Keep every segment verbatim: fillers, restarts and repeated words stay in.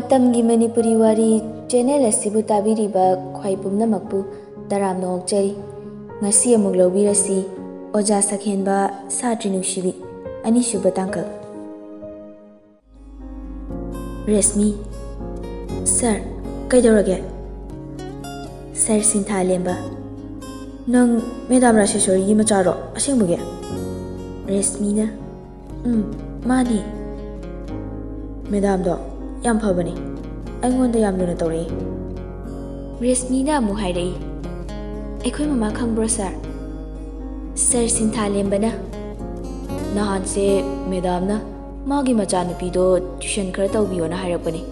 ꯃꯇꯝꯒꯤ ꯃꯅꯤꯄꯨꯔꯤ ꯋꯥꯔꯤ ꯆꯦꯅꯦꯜ ꯑꯁꯤꯕꯨ ꯇꯥꯕꯤꯔꯤꯕ ꯈ꯭ꯋꯥꯏ ꯄꯨꯝꯅꯃꯛꯄꯨ ꯇꯔꯥꯝꯅ ꯑꯣꯛꯆꯔꯤ꯫ ꯉꯁꯤ ꯑꯃꯨꯛ ꯂꯧꯕꯤꯔꯁꯤ ꯑꯣꯖꯥ ꯁꯛꯍꯦꯟꯕ, ꯁꯥꯇ꯭ꯔꯤ ꯅꯨꯡꯁꯤꯕꯤ, ꯑꯅꯤꯁꯨꯕ ꯇꯥꯡꯀꯛ꯫ ꯔꯦꯁꯃꯤ, "ꯁꯥꯔ, ꯀꯩꯗꯧꯔꯒꯦ?" ꯁꯥꯔ ꯁꯤꯟꯊꯥꯂꯦꯝꯕ, "ꯅꯪ ꯃꯦꯗꯥꯝ ꯔꯥꯁꯦꯁꯣꯔꯤꯒꯤ ꯃꯆꯥꯔꯣ ꯑꯁꯦꯡꯕꯒꯤ?" ꯔꯦꯁꯃꯤꯅ, "ꯎꯝ, ꯃꯥꯅꯤ꯫ ꯃꯦꯗꯥꯝꯗꯣ ꯌꯥꯝ ꯐꯕꯅꯤ, ꯑꯩꯉꯣꯟꯗ ꯌꯥꯝ ꯂꯨꯅ ꯇꯧꯔꯛꯏ꯫" ꯔꯦꯁꯃꯤꯅ ꯑꯃꯨꯛ ꯍꯥꯏꯔꯛꯏ, "ꯑꯩꯈꯣꯏ ꯃꯃꯥ ꯈꯪꯕ꯭ꯔꯣ, ꯁꯥꯔ?" ꯁꯥꯔ ꯁꯤꯟꯊꯥꯂꯦꯝꯕꯅ, "ꯅꯍꯥꯟꯁꯦ ꯃꯦꯗꯥꯝꯅ ꯃꯥꯒꯤ ꯃꯆꯥꯅꯨꯄꯤꯗꯣ ꯇ꯭ꯌꯨꯁꯟ ꯈꯔ ꯇꯧꯕꯤꯌꯣꯅ ꯍꯥꯏꯔꯛꯄꯅꯤ꯫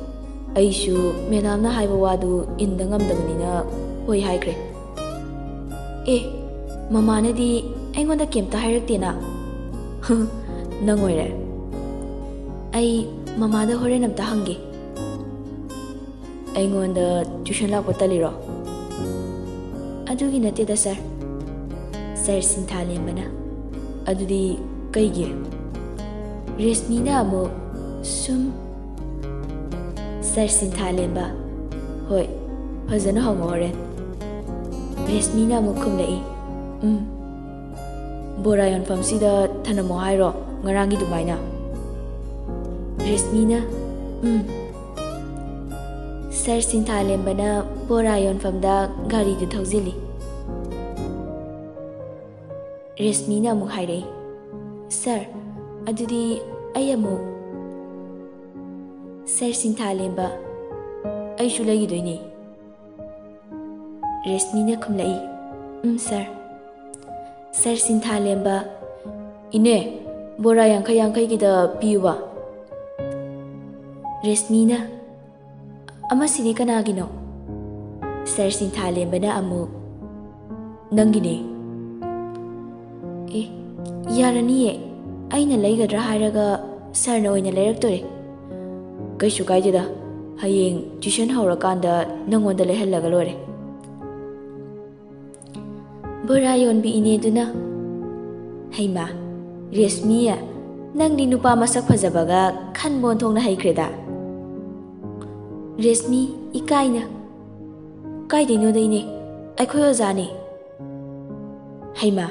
ꯑꯩꯁꯨ ꯃꯦꯗꯥꯝꯅ ꯍꯥꯏꯕ ꯋꯥꯗꯨ ꯏꯟꯗ ꯉꯝꯗꯕꯅꯤꯅ ꯍꯣꯏ ꯍꯥꯏꯈ꯭ꯔꯦ꯫" "ꯑꯦ, ꯃꯃꯥꯅꯗꯤ ꯑꯩꯉꯣꯟꯗ ꯀꯩꯝꯇ ꯍꯥꯏꯔꯛꯇꯦꯅ?" "ꯅꯪ ꯑꯣꯏꯔꯦ꯫ ꯑꯩ ꯃꯃꯥꯗ ꯍꯣꯔꯦꯟ ꯑꯝꯇ ꯍꯪꯒꯦ꯫" "ꯑꯩꯉꯣꯟꯗ ꯇ꯭ꯌꯨꯁꯟ ꯂꯥꯛꯄ ꯇꯜꯂꯤꯔꯣ?" "ꯑꯗꯨꯒꯤ ꯅꯠꯇꯦꯗ, ꯁꯥꯔ꯫" ꯁꯥꯔ ꯁꯤꯟꯊꯥꯂꯦꯝꯕꯅ, "ꯑꯗꯨꯗꯤ ꯀꯩꯒꯤ?" ꯔꯦꯁꯃꯤꯅ ꯑꯃꯨꯛ ꯁꯨꯝ, ꯁꯥꯔ ꯁꯤꯟꯊꯥꯂꯦꯝꯕ, "ꯍꯣꯏ, ꯐꯖꯅ ꯍꯪꯉꯣ ꯍꯣꯔꯦꯟ꯫" ꯔꯦꯁꯃꯤꯅ ꯑꯃꯨꯛ ꯈꯨꯝꯂꯛꯏ, "ꯎꯝ꯫ ꯕꯣꯔꯥ ꯌꯣꯟꯐꯝꯁꯤꯗ ꯊꯅꯝꯃꯣ ꯍꯥꯏꯔꯣ, ꯉꯔꯥꯡꯒꯤ ꯑꯗꯨꯃꯥꯏꯅ?" ꯔꯦꯁꯃꯤꯅ, "ꯎꯝ꯫" ꯁꯥꯔ ꯁꯤꯟꯊꯥꯂꯦꯝꯕꯅ ꯕꯣꯔꯥ ꯌꯣꯟꯐꯝꯗ ꯒꯥꯔꯤꯗꯨ ꯊꯧꯖꯤꯜꯂꯤ꯫ ꯔꯦꯁꯃꯤꯅ ꯑꯃꯨꯛ ꯍꯥꯏꯔꯛꯏ, "ꯁꯥꯔ, ꯑꯗꯨꯗꯤ ꯑꯩ ꯑꯃꯨꯛ꯫" ꯁꯥꯔ ꯁꯤꯟꯊꯥꯂꯦꯝꯕ, "ꯑꯩꯁꯨ ꯂꯩꯈꯤꯗꯣꯏꯅꯦ꯫" ꯔꯦꯁꯃꯤꯅ ꯈꯨꯝꯂꯛꯏ, "ꯎꯝ, ꯁꯥꯔ꯫" ꯁꯥꯔ ꯁꯤꯟꯊꯥꯂꯦꯝꯕ, "ꯏꯅꯦ, ꯕꯣꯔꯥ ꯌꯥꯡꯈꯩ ꯌꯥꯡꯈꯩꯒꯤꯗ ꯄꯤꯌꯨꯕ꯫" ꯔꯦꯁꯃꯤꯅ, "ꯑꯃꯁꯤꯗꯤ ꯀꯅꯥꯒꯤꯅꯣ?" ꯁꯥꯔ ꯁꯤꯟꯊꯥꯂꯦꯝꯕꯅ ꯑꯃꯨꯛ, "ꯅꯪꯒꯤꯅꯦ꯫" "ꯑꯦ, ꯌꯥꯔꯅꯤꯌꯦ, ꯑꯩꯅ ꯂꯩꯒꯗ꯭ꯔꯥ ꯍꯥꯏꯔꯒ ꯁꯥꯔꯅ ꯑꯣꯏꯅ ꯂꯩꯔꯛꯇꯣꯔꯦ꯫" "ꯀꯩꯁꯨ ꯀꯥꯏꯗꯦꯗ, ꯍꯌꯦꯡ ꯇ꯭ꯌꯨꯁꯟ ꯍꯧꯔꯀꯥꯟꯗ ꯅꯪꯉꯣꯟꯗ ꯂꯩꯍꯜꯂꯒ ꯂꯣꯏꯔꯦ꯫" ꯕꯣꯔꯥ ꯌꯣꯟꯕꯤ ꯏꯅꯦꯗꯨꯅ, "ꯍꯩꯃꯥ, ꯔꯦꯁꯃꯤ, ꯅꯪꯗꯤ ꯅꯨꯄꯥ ꯃꯁꯛ ꯐꯖꯕꯒ ꯈꯟꯕ ꯑꯣꯟꯊꯣꯛꯅ ꯍꯩꯈ꯭ꯔꯦꯗ꯫" ꯔꯦꯁꯃꯤ, ꯏꯀꯥꯏꯅ, "ꯀꯥꯏꯗꯩꯅꯣꯗ ꯏꯅꯦ, ꯑꯩꯈꯣꯏ ꯑꯣꯖꯥꯅꯦ꯫" "ꯍꯩꯃꯥ,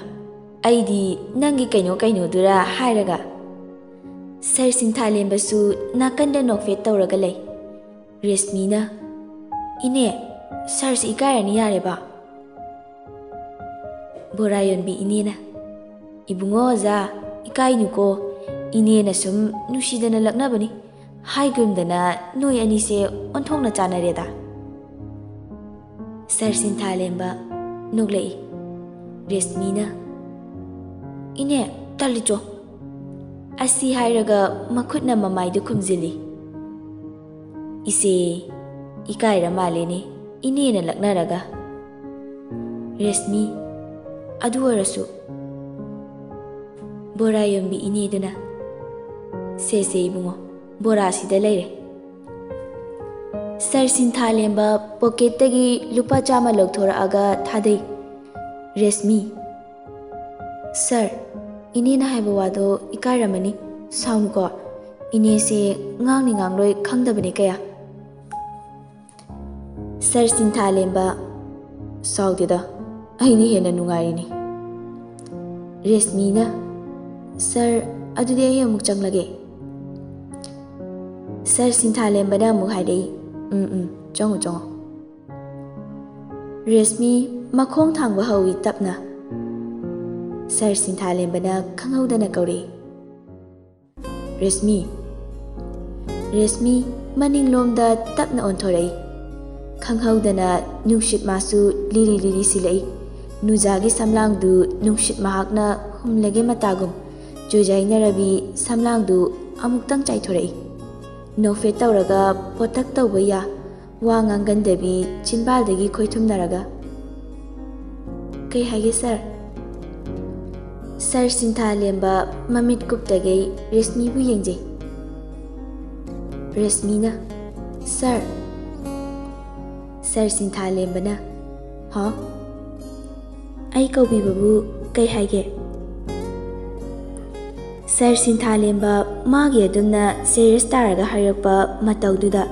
ꯑꯩꯗꯤ ꯅꯪꯒꯤ ꯀꯩꯅꯣ ꯀꯩꯅꯣꯗꯨꯔꯥ ꯍꯥꯏꯔꯒ꯫" ꯁꯔ ꯁꯤꯟꯊꯥꯂꯦꯝꯕꯁꯨ ꯅꯥꯀꯟꯗ ꯅꯣꯛꯐꯦꯠ ꯇꯧꯔꯒ ꯂꯩ꯫ ꯔꯦꯁꯃꯤꯅ, "ꯏꯅꯦ, ꯁꯔꯁꯤ ꯏꯀꯥꯏꯔꯅꯤ ꯌꯥꯔꯦꯕ꯫" ꯕꯣꯔꯥ ꯌꯣꯟꯕꯤ ꯏꯅꯦꯅ, "ꯏꯕꯨꯡꯉꯣ ꯑꯣꯖꯥ, ꯏꯀꯥꯏꯅꯨꯀꯣ, ꯏꯅꯦꯅ ꯁꯨꯝ ꯅꯨꯡꯁꯤꯗꯅ ꯂꯛꯅꯕꯅꯤ꯫ ꯍꯥꯏꯒꯨꯝꯗꯅ ꯅꯣꯏ ꯑꯅꯤꯁꯦ ꯑꯣꯟꯊꯣꯛꯅ ꯆꯥꯟꯅꯔꯦꯗ꯫" ꯁꯔ ꯁꯤꯟꯊꯥꯂꯦꯝꯕ ꯅꯣꯛꯂꯛꯏ꯫ ꯔꯦꯁꯃꯤꯅ, "ꯏꯅꯦ, ꯇꯜꯂꯤꯆꯣ꯫" ꯑꯁꯤ ꯍꯥꯏꯔꯒ ꯃꯈꯨꯠꯅ ꯃꯃꯥꯏꯗꯨ ꯈꯨꯝꯖꯤꯜꯂꯤ꯫ "ꯏꯆꯦ, ꯏꯀꯥꯏꯔ ꯃꯥꯜꯂꯦꯅꯦ, ꯏꯅꯦꯅ ꯂꯛꯅꯔꯒ꯫" ꯔꯦꯁꯃꯤ, "ꯑꯗꯨ ꯑꯣꯏꯔꯁꯨ꯫" ꯕꯣꯔꯥ ꯌꯣꯟꯕꯤ ꯏꯅꯦꯗꯨꯅ, "ꯁꯦ ꯁꯦ ꯏꯕꯨꯡꯉꯣ, ꯕꯣꯔꯥꯁꯤꯗ ꯂꯩꯔꯦ꯫" ꯁꯔ ꯁꯤꯟꯊꯥꯂꯦꯝꯕ ꯄꯣꯀꯦꯠꯇꯒꯤ ꯂꯨꯄꯥ ꯆꯥꯝꯃ ꯂꯧꯊꯣꯔꯛꯑꯒ ꯊꯥꯗꯩ꯫ ꯔꯦꯁꯃꯤ, "ꯁꯔ, ꯏꯅꯦꯅ ꯍꯥꯏꯕ ꯋꯥꯗꯣ ꯏꯀꯥꯏꯔꯝꯃꯅꯤ, ꯁꯥꯎꯅꯨꯀꯣ꯫ ꯏꯅꯦꯁꯦ ꯉꯥꯡꯅꯤ ꯉꯥꯡꯂꯣꯏ ꯈꯪꯗꯕꯅꯦ ꯀꯌꯥ꯫" ꯁꯔ ꯁꯤꯟꯊꯥꯂꯦꯝꯕ, "ꯁꯥꯎꯗꯦꯗ, ꯑꯩꯅ ꯍꯦꯟꯅ ꯅꯨꯡꯉꯥꯏꯔꯤꯅꯤ꯫" ꯔꯦꯁꯃꯤꯅ, "ꯁꯔ, ꯑꯗꯨꯗꯤ ꯑꯩ ꯑꯃꯨꯛ ꯆꯪꯂꯒꯦ꯫" ꯁꯔ ꯁꯤꯟꯊꯥꯂꯦꯝꯕꯅ ꯑꯃꯨꯛ ꯍꯥꯏꯔꯛꯏ, "ꯎꯝ, ꯎꯝ, ꯆꯪꯉꯣ, ꯆꯪꯉꯣ꯫" ꯔꯦꯁꯃꯤ ꯃꯈꯣꯡ ꯊꯥꯡꯕ ꯍꯧꯏ ꯇꯞꯅ꯫ ꯁꯔ ꯁꯤꯟꯊꯥꯂꯦꯝꯕꯅ ꯈꯪꯍꯧꯗꯅ ꯀꯧꯔꯛꯏ, "ꯔꯦꯁꯃꯤ꯫" ꯔꯦꯁꯃꯤ ꯃꯅꯤꯡꯂꯣꯝꯗ ꯇꯞꯅ ꯑꯣꯟꯊꯣꯔꯛꯏ꯫ ꯈꯪꯍꯧꯗꯅ ꯅꯨꯡꯁꯤꯠ ꯃꯥꯁꯨ ꯂꯤꯔꯤ ꯂꯤꯔꯤ ꯁꯤꯜꯂꯛꯏ꯫ ꯅꯨꯖꯥꯒꯤ ꯁꯝꯂꯥꯡꯗꯨ ꯅꯨꯡꯁꯤꯠ ꯃꯍꯥꯛꯅ ꯍꯨꯝꯂꯒꯦ ꯃꯇꯥꯒꯨꯝ ꯆꯨꯖꯥꯏꯅꯔꯕꯤ ꯁꯝꯂꯥꯡꯗꯨ ꯑꯃꯨꯛꯇꯪ ꯆꯥꯏꯊꯣꯔꯛꯏ꯫ ꯅꯣꯛꯐꯦꯠ ꯇꯧꯔꯒ ꯄꯣꯇꯛ ꯇꯧꯕ ꯌꯥ ꯋꯥ ꯉꯥꯡꯒꯟꯗꯕꯤ ꯆꯤꯟꯕꯥꯜꯗꯒꯤ ꯈꯣꯏꯊꯨꯝꯅꯔꯒ, "ꯀꯩ ꯍꯥꯏꯒꯦ ꯁꯔ?" ꯁꯔ ꯁꯤꯟꯊꯥꯂꯦꯝꯕ ꯃꯃꯤꯠ ꯀꯨꯞꯇꯒꯩ ꯔꯦꯁꯃꯤꯕꯨ ꯌꯦꯡꯖꯩ꯫ ꯔꯦꯁꯃꯤꯅ, "ꯁꯔ꯫" ꯁꯔ ꯁꯤꯟꯊꯥꯂꯦꯝꯕꯅ, "ꯍꯥ?" "ꯑꯩ ꯀꯧꯕꯤꯕꯕꯨ ꯀꯩ ꯍꯥꯏꯒꯦ?" ꯁꯔ ꯁꯤꯟꯊꯥꯂꯦꯝꯕ ꯃꯥꯒꯤ ꯑꯗꯨꯝꯅ ꯁꯦꯔꯤꯌꯁ ꯇꯥꯔꯒ ꯍꯥꯏꯔꯛꯄ ꯃꯇꯧꯗꯨꯗ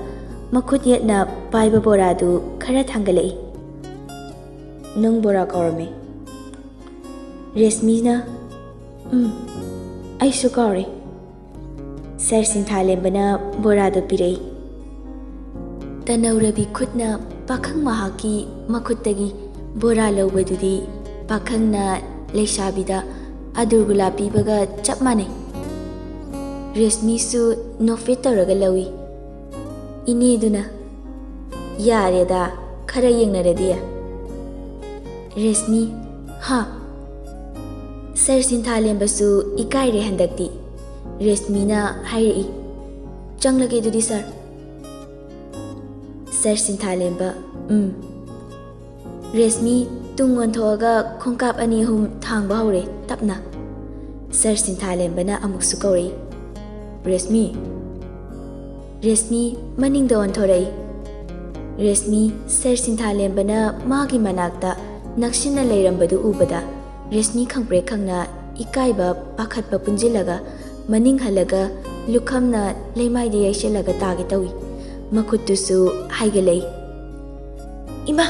ꯃꯈꯨꯠ ꯌꯦꯠꯅ ꯄꯥꯏꯕ ꯕꯣꯔꯥꯗꯨ ꯈꯔ ꯊꯥꯡꯒꯠꯂꯛꯏ꯫ "ꯅꯪ ꯕꯣꯔꯥ ꯀꯥꯎꯔꯝꯃꯦ꯫" ꯔꯦꯁꯃꯤꯅ, "ꯎꯝ, ꯑꯩꯁꯨ ꯀꯥꯎꯔꯦ꯫" ꯁꯔ ꯁꯤꯟꯊꯥꯂꯦꯝꯕꯅ ꯕꯣꯔꯥꯗꯨ ꯄꯤꯔꯛꯏ꯫ ꯇꯅꯧꯔꯕꯤ ꯈꯨꯠꯅ ꯄꯥꯈꯪ ꯃꯍꯥꯛꯀꯤ ꯃꯈꯨꯠꯇꯒꯤ ꯕꯣꯔꯥ ꯂꯧꯕꯗꯨꯗꯤ ꯄꯥꯈꯪꯅ ꯂꯩꯁꯥꯕꯤꯗ ꯑꯗꯨꯔꯒꯨꯂꯥ ꯄꯤꯕꯒ ꯆꯞ ꯃꯥꯟꯅꯩ꯫ ꯔꯦꯁꯃꯤꯁꯨ ꯅꯣꯛꯐꯦꯠ ꯇꯧꯔꯒ ꯂꯧꯏ꯫ ꯏꯅꯦꯗꯨꯅ, "ꯌꯥꯔꯦꯗ, ꯈꯔ ꯌꯦꯡꯅꯔꯗꯤ꯫" ꯔꯦꯁꯃꯤ, "ꯍꯥ?" ꯁꯔ ꯁꯤꯟꯊꯥꯂꯦꯝꯕꯁꯨ ꯏꯀꯥꯏꯔꯦ ꯍꯟꯗꯛꯇꯤ꯫ ꯔꯦꯁꯃꯤꯅ ꯍꯥꯏꯔꯛꯏ, "ꯆꯪꯂꯒꯦ ꯑꯗꯨꯗꯤ, ꯁꯔ꯫" ꯁꯔ ꯁꯤꯟꯊꯥꯂꯦꯝꯕ, "ꯎꯝ꯫" ꯔꯦꯁꯃꯤ ꯇꯨꯡ ꯑꯣꯟꯊꯣꯛꯑꯒ ꯈꯣꯡꯀꯥꯞ ꯑꯅꯤ ꯑꯍꯨꯝ ꯊꯥꯡꯕ ꯍꯧꯔꯦ ꯇꯞꯅ꯫ ꯁꯔ ꯁꯤꯟꯊꯥꯂꯦꯝꯕꯅ ꯑꯃꯨꯛꯁꯨ ꯀꯧꯔꯛꯏ, "ꯔꯦꯁꯃꯤ!" ꯔꯦꯁꯃꯤ ꯃꯅꯤꯡꯗ ꯑꯣꯟꯊꯣꯔꯛꯏ꯫ ꯔꯦꯁꯃꯤ ꯁꯔ ꯁꯤꯟꯊꯥꯂꯦꯝꯕꯅ ꯃꯥꯒꯤ ꯃꯅꯥꯛꯇ ꯅꯛꯁꯤꯟꯅ ꯂꯩꯔꯝꯕꯗꯨ ꯎꯕꯗ ꯔꯦꯁꯃꯤ ꯈꯪꯄ꯭ꯔꯦꯛ ꯈꯪꯅ ꯏꯀꯥꯏꯕ ꯄꯥꯈꯠꯄ ꯄꯨꯟꯁꯤꯜꯂꯒ ꯃꯅꯤꯡ ꯍꯜꯂꯒ ꯂꯨꯈꯝꯅ ꯂꯩꯃꯥꯏꯗ ꯌꯩꯁꯤꯜꯂꯒ ꯇꯥꯒꯦ ꯇꯧꯏ꯫ ꯃꯈꯨꯠꯇꯨꯁꯨ ꯍꯥꯏꯒꯠꯂꯛꯏ꯫ "ꯏꯃꯥ!"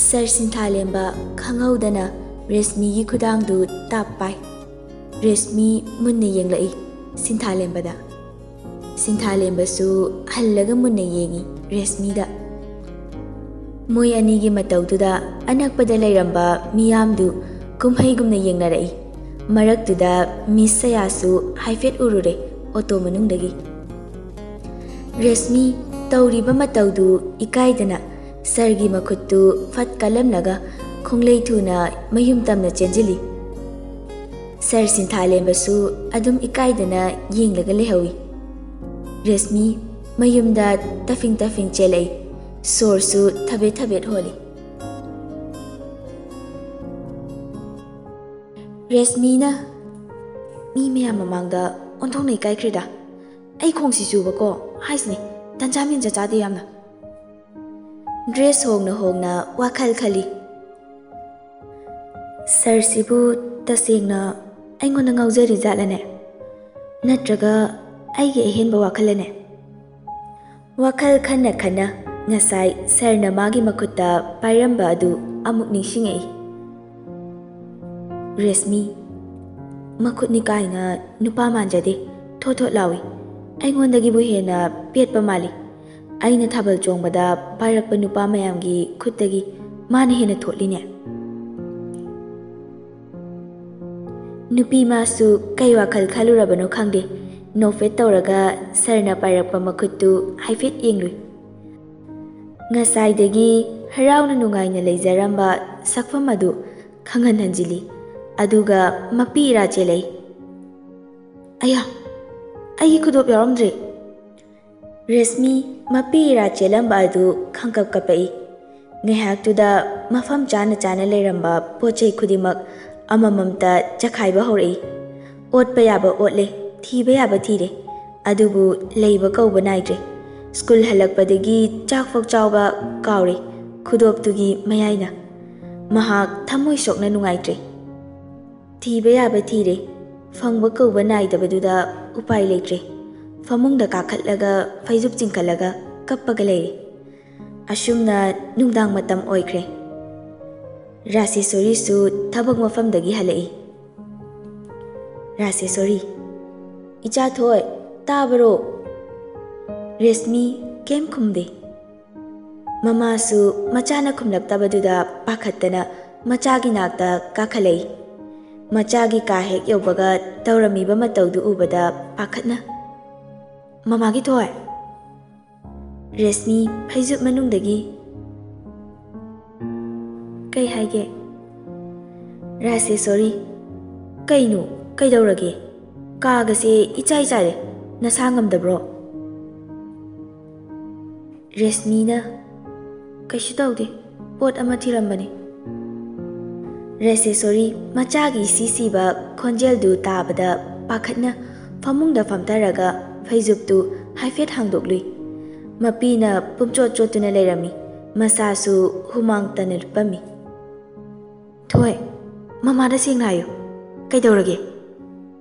ꯁꯔ ꯁꯤꯟꯊꯥꯂꯦꯝꯕ ꯈꯪꯍꯧꯗꯅ ꯔꯦꯁꯃꯤꯒꯤ ꯈꯨꯗꯥꯡꯗꯨ ꯇꯥꯞ ꯄꯥꯏ꯫ ꯔꯦꯁꯃꯤ ꯃꯨꯟꯅ ꯌꯦꯡꯂꯛꯏ ꯁꯤꯟꯊꯥꯂꯦꯝꯕꯗ꯫ ꯁꯤꯟꯊꯥꯂꯦꯝꯕꯁꯨ ꯍꯜꯂꯒ ꯃꯨꯟꯅ ꯌꯦꯡꯏ ꯔꯦꯁꯃꯤꯗ꯫ ꯃꯣꯏ ꯑꯅꯤꯒꯤ ꯃꯇꯧꯗꯨꯗ ꯑꯅꯛꯄꯗ ꯂꯩꯔꯝꯕ ꯃꯤꯌꯥꯝꯗꯨ ꯀꯨꯝꯍꯩꯒꯨꯝꯅ ꯌꯦꯡꯅꯔꯛꯏ꯫ ꯃꯔꯛꯇꯨꯗ ꯃꯤꯁ ꯁꯌꯥꯁꯨ ꯍꯥꯏꯐꯦꯠ ꯎꯔꯨꯔꯦ ꯑꯣꯇꯣ ꯃꯅꯨꯡꯗꯒꯤ꯫ ꯔꯦꯁꯃꯤ ꯇꯧꯔꯤꯕ ꯃꯇꯧꯗꯨ ꯏꯀꯥꯏꯗꯅ ꯁꯔꯒꯤ ꯃꯈꯨꯠꯇꯨ ꯐꯠ ꯀꯜꯂꯝꯂꯒ ꯈꯣꯡꯂꯩ ꯊꯨꯅ ꯃꯌꯨꯝ ꯇꯝꯅ ꯆꯦꯟꯁꯤꯜꯂꯤ꯫ ꯁꯔ ꯁꯤꯟꯊꯥꯂꯦꯝꯕꯁꯨ ꯑꯗꯨꯝ ꯏꯀꯥꯏꯗꯅ ꯌꯦꯡꯂꯒ ꯂꯩꯍꯧꯏ꯫ ꯔꯦꯁꯃꯤ ꯃꯌꯨꯝꯗ ꯇꯐꯤꯡ ꯇꯐꯤꯡ ꯆꯦꯜꯂꯛꯏ꯫ ꯁꯣꯔꯁꯨ ꯊꯕꯦꯠ ꯊꯕꯦꯠ ꯍꯣꯜꯂꯤ꯫ ꯔꯦꯁꯃꯤꯅ, "ꯃꯤ ꯃꯌꯥꯝ ꯃꯃꯥꯡꯗ ꯑꯣꯟꯊꯣꯛꯅ ꯏꯀꯥꯏꯈ꯭ꯔꯦꯗ꯫ ꯑꯩ ꯈꯣꯡꯁꯤ ꯆꯨꯕꯀꯣ ꯍꯥꯏꯁꯤꯅꯤ, ꯇꯟꯖꯥ ꯃꯦꯟꯖ ꯆꯥꯗꯦ ꯌꯥꯝꯅ꯫" ꯗ꯭ꯔꯦꯁ ꯍꯣꯡꯅ ꯍꯣꯡꯅ ꯋꯥꯈꯜ ꯈꯜꯂꯤ꯫ "ꯁꯔꯁꯤꯕꯨ ꯇꯁꯦꯡꯅ ꯑꯩꯉꯣꯟꯗ ꯉꯥꯎꯖꯔꯤ ꯖꯥꯠꯂꯅꯦ? ꯅꯠꯇ꯭ꯔꯒ ꯑꯩꯒꯤ ꯑꯍꯦꯟꯕ ꯋꯥꯈꯜꯂꯅꯦ?" ꯋꯥꯈꯜ ꯈꯟꯅ ꯈꯟꯅ ꯉꯁꯥꯏ ꯁꯔꯅ ꯃꯥꯒꯤ ꯃꯈꯨꯠꯇ ꯄꯥꯏꯔꯝꯕ ꯑꯗꯨ ꯑꯃꯨꯛ ꯅꯤꯡꯁꯤꯡꯉꯛꯏ꯫ ꯔꯦꯁꯃꯤ, ꯃꯈꯨꯠꯅꯤ ꯀꯥꯏꯅ ꯅꯨꯄꯥ ꯃꯥꯟꯖꯗꯦ, ꯊꯣꯠ ꯊꯣꯠ ꯂꯥꯎꯏ꯫ ꯑꯩꯉꯣꯟꯗꯒꯤꯕꯨ ꯍꯦꯟꯅ ꯄꯦꯠꯄ ꯃꯥꯜꯂꯤ꯫ ꯑꯩꯅ ꯊꯥꯕꯜ ꯆꯣꯡꯕꯗ ꯄꯥꯏꯔꯛꯄ ꯅꯨꯄꯥ ꯃꯌꯥꯝꯒꯤ ꯈꯨꯠꯇꯒꯤ ꯃꯥꯅ ꯍꯦꯟꯅ ꯊꯣꯠꯂꯤꯅꯦ꯫ ꯅꯨꯄꯤ ꯃꯥꯁꯨ ꯀꯩ ꯋꯥꯈꯜ ꯈꯜꯂꯨꯔꯕꯅꯣ ꯈꯪꯗꯦ, ꯅꯣꯛꯐꯦꯠ ꯇꯧꯔꯒ ꯁꯔꯅ ꯄꯥꯏꯔꯛꯄ ꯃꯈꯨꯠꯇꯨ ꯍꯥꯏꯐꯦꯠ ꯌꯦꯡꯂꯨꯏ꯫ ꯉꯁꯥꯏꯗꯒꯤ ꯍꯔꯥꯎꯅ ꯅꯨꯡꯉꯥꯏꯅ ꯂꯩꯖꯔꯝꯕ ꯁꯛꯐꯝ ꯑꯗꯨ ꯈꯪꯍꯟ ꯍꯟꯖꯤꯜꯂꯤ, ꯑꯗꯨꯒ ꯃꯄꯤ ꯏꯔꯥ ꯆꯦꯜꯂꯛꯏ꯫ "ꯑꯌꯥ, ꯑꯩꯒꯤ ꯈꯨꯗꯣꯞ ꯌꯥꯎꯔꯝꯗ꯭ꯔꯦ!" ꯔꯦꯁꯃꯤ ꯃꯄꯤ ꯏꯔꯥ ꯆꯦꯜꯂꯝꯕ ꯑꯗꯨ ꯈꯪꯀꯞ ꯀꯞꯄꯛꯏ꯫ ꯉꯥꯏꯍꯥꯛꯇꯨꯗ ꯃꯐꯝ ꯆꯥꯅ ꯆꯥꯅ ꯂꯩꯔꯝꯕ ꯄꯣꯠ ꯆꯩ ꯈꯨꯗꯤꯡꯃꯛ ꯑꯃꯃꯝꯇ ꯆꯈꯥꯏꯕ ꯍꯧꯔꯛꯏ꯫ ꯑꯣꯠꯄ ꯌꯥꯕ ꯑꯣꯠꯂꯦ, ꯊꯤꯕ ꯌꯥꯕ ꯊꯤꯔꯦ, ꯑꯗꯨꯕꯨ ꯂꯩꯕ ꯀꯧꯕ ꯅꯥꯏꯗ꯭ꯔꯦ꯫ ꯁ꯭ꯀꯨꯜ ꯍꯜꯂꯛꯄꯗꯒꯤ ꯆꯥꯛꯐꯥꯎ ꯆꯥꯎꯕ ꯀꯥꯎꯔꯦ ꯈꯨꯗꯣꯞꯇꯨꯒꯤ ꯃꯌꯥꯏꯅ꯫ ꯃꯍꯥꯛ ꯊꯃꯣꯏ ꯁꯣꯛꯅ ꯅꯨꯡꯉꯥꯏꯇ꯭ꯔꯦ꯫ ꯊꯤꯕ ꯌꯥꯕ ꯊꯤꯔꯦ, ꯐꯪꯕ ꯀꯧꯕ ꯅꯥꯏꯗꯕꯗꯨꯗ ꯎꯄꯥꯏ ꯂꯩꯇ꯭ꯔꯦ꯫ ꯐꯃꯨꯡꯗ ꯀꯥꯈꯠꯂꯒ ꯐꯩꯖꯨꯞ ꯆꯤꯡꯈꯠꯂꯒ ꯀꯞꯄꯒ ꯂꯩꯔꯦ꯫ ꯑꯁꯨꯝꯅ ꯅꯨꯡꯗꯥꯡ ꯃꯇꯝ ꯑꯣꯏꯈ꯭ꯔꯦ꯫ ꯔꯥꯁꯦꯁꯣꯔꯤꯁꯨ ꯊꯕꯛ ꯃꯐꯝꯗꯒꯤ ꯍꯜꯂꯛꯏ꯫ ꯔꯥꯁꯦꯁꯣꯔꯤ, "ꯏꯆꯥ ꯊꯣꯏ, ꯇꯥꯕꯔꯣ?" ꯔꯦꯁꯃꯤ ꯀꯩꯝ ꯈꯨꯝꯗꯦ꯫ ꯃꯃꯥꯁꯨ ꯃꯆꯥꯅ ꯈꯨꯝꯂꯛꯇꯕꯗꯨꯗ ꯄꯥꯈꯠꯇꯅ ꯃꯆꯥꯒꯤ ꯅꯥꯛꯇ ꯀꯥꯈꯠꯂꯛꯏ꯫ ꯃꯆꯥꯒꯤ ꯀꯥ ꯍꯦꯛ ꯌꯧꯕꯒ ꯇꯧꯔꯝꯃꯤꯕ ꯃꯇꯧꯗꯨ ꯎꯕꯗ ꯄꯥꯈꯠꯅ, "ꯃꯃꯥꯒꯤ ꯊꯣꯏ!" ꯔꯦꯁꯃꯤ ꯐꯩꯖꯨꯞ ꯃꯅꯨꯡꯗꯒꯤ, "ꯀꯩ ꯍꯥꯏꯒꯦ?" ꯔꯥꯁꯦꯁꯣꯔꯤ, "ꯀꯩꯅꯣ? ꯀꯩꯗꯧꯔꯒꯦ? ꯀꯥꯒꯁꯦ ꯏꯆꯥꯏ ꯆꯥꯏꯔꯦ꯫ ꯅꯁꯥ ꯉꯝꯗꯕ꯭ꯔꯣ?" ꯔꯦꯁꯃꯤꯅ, "ꯀꯩꯁꯨ ꯇꯧꯗꯦ, ꯄꯣꯠ ꯑꯃ ꯊꯤꯔꯝꯕꯅꯤ꯫" ꯔꯥꯁꯦꯁꯣꯔꯤ ꯃꯆꯥꯒꯤ ꯁꯤꯁꯤꯕ ꯈꯣꯟꯖꯦꯜꯗꯨ ꯇꯥꯕꯗ ꯄꯥꯈꯠꯅ ꯐꯃꯨꯡꯗ ꯐꯝꯊꯔꯒ ꯐꯩꯖꯨꯞꯇꯨ ꯍꯥꯏꯐꯦꯠ ꯍꯥꯡꯗꯣꯛꯂꯨꯏ꯫ ꯃꯄꯤꯅ ꯄꯨꯝꯆꯣꯠ ꯆꯣꯠꯇꯨꯅ ꯂꯩꯔꯝꯃꯤ, ꯃꯁꯥꯁꯨ ꯍꯨꯃꯥꯡ ꯇꯅ ꯂꯨꯞꯄꯝꯃꯤ꯫ "ꯊꯣꯏ, ꯃꯃꯥꯗ ꯁꯦꯡꯅ ꯍꯥꯏꯌꯨ꯫ ꯀꯩꯗꯧꯔꯒꯦ?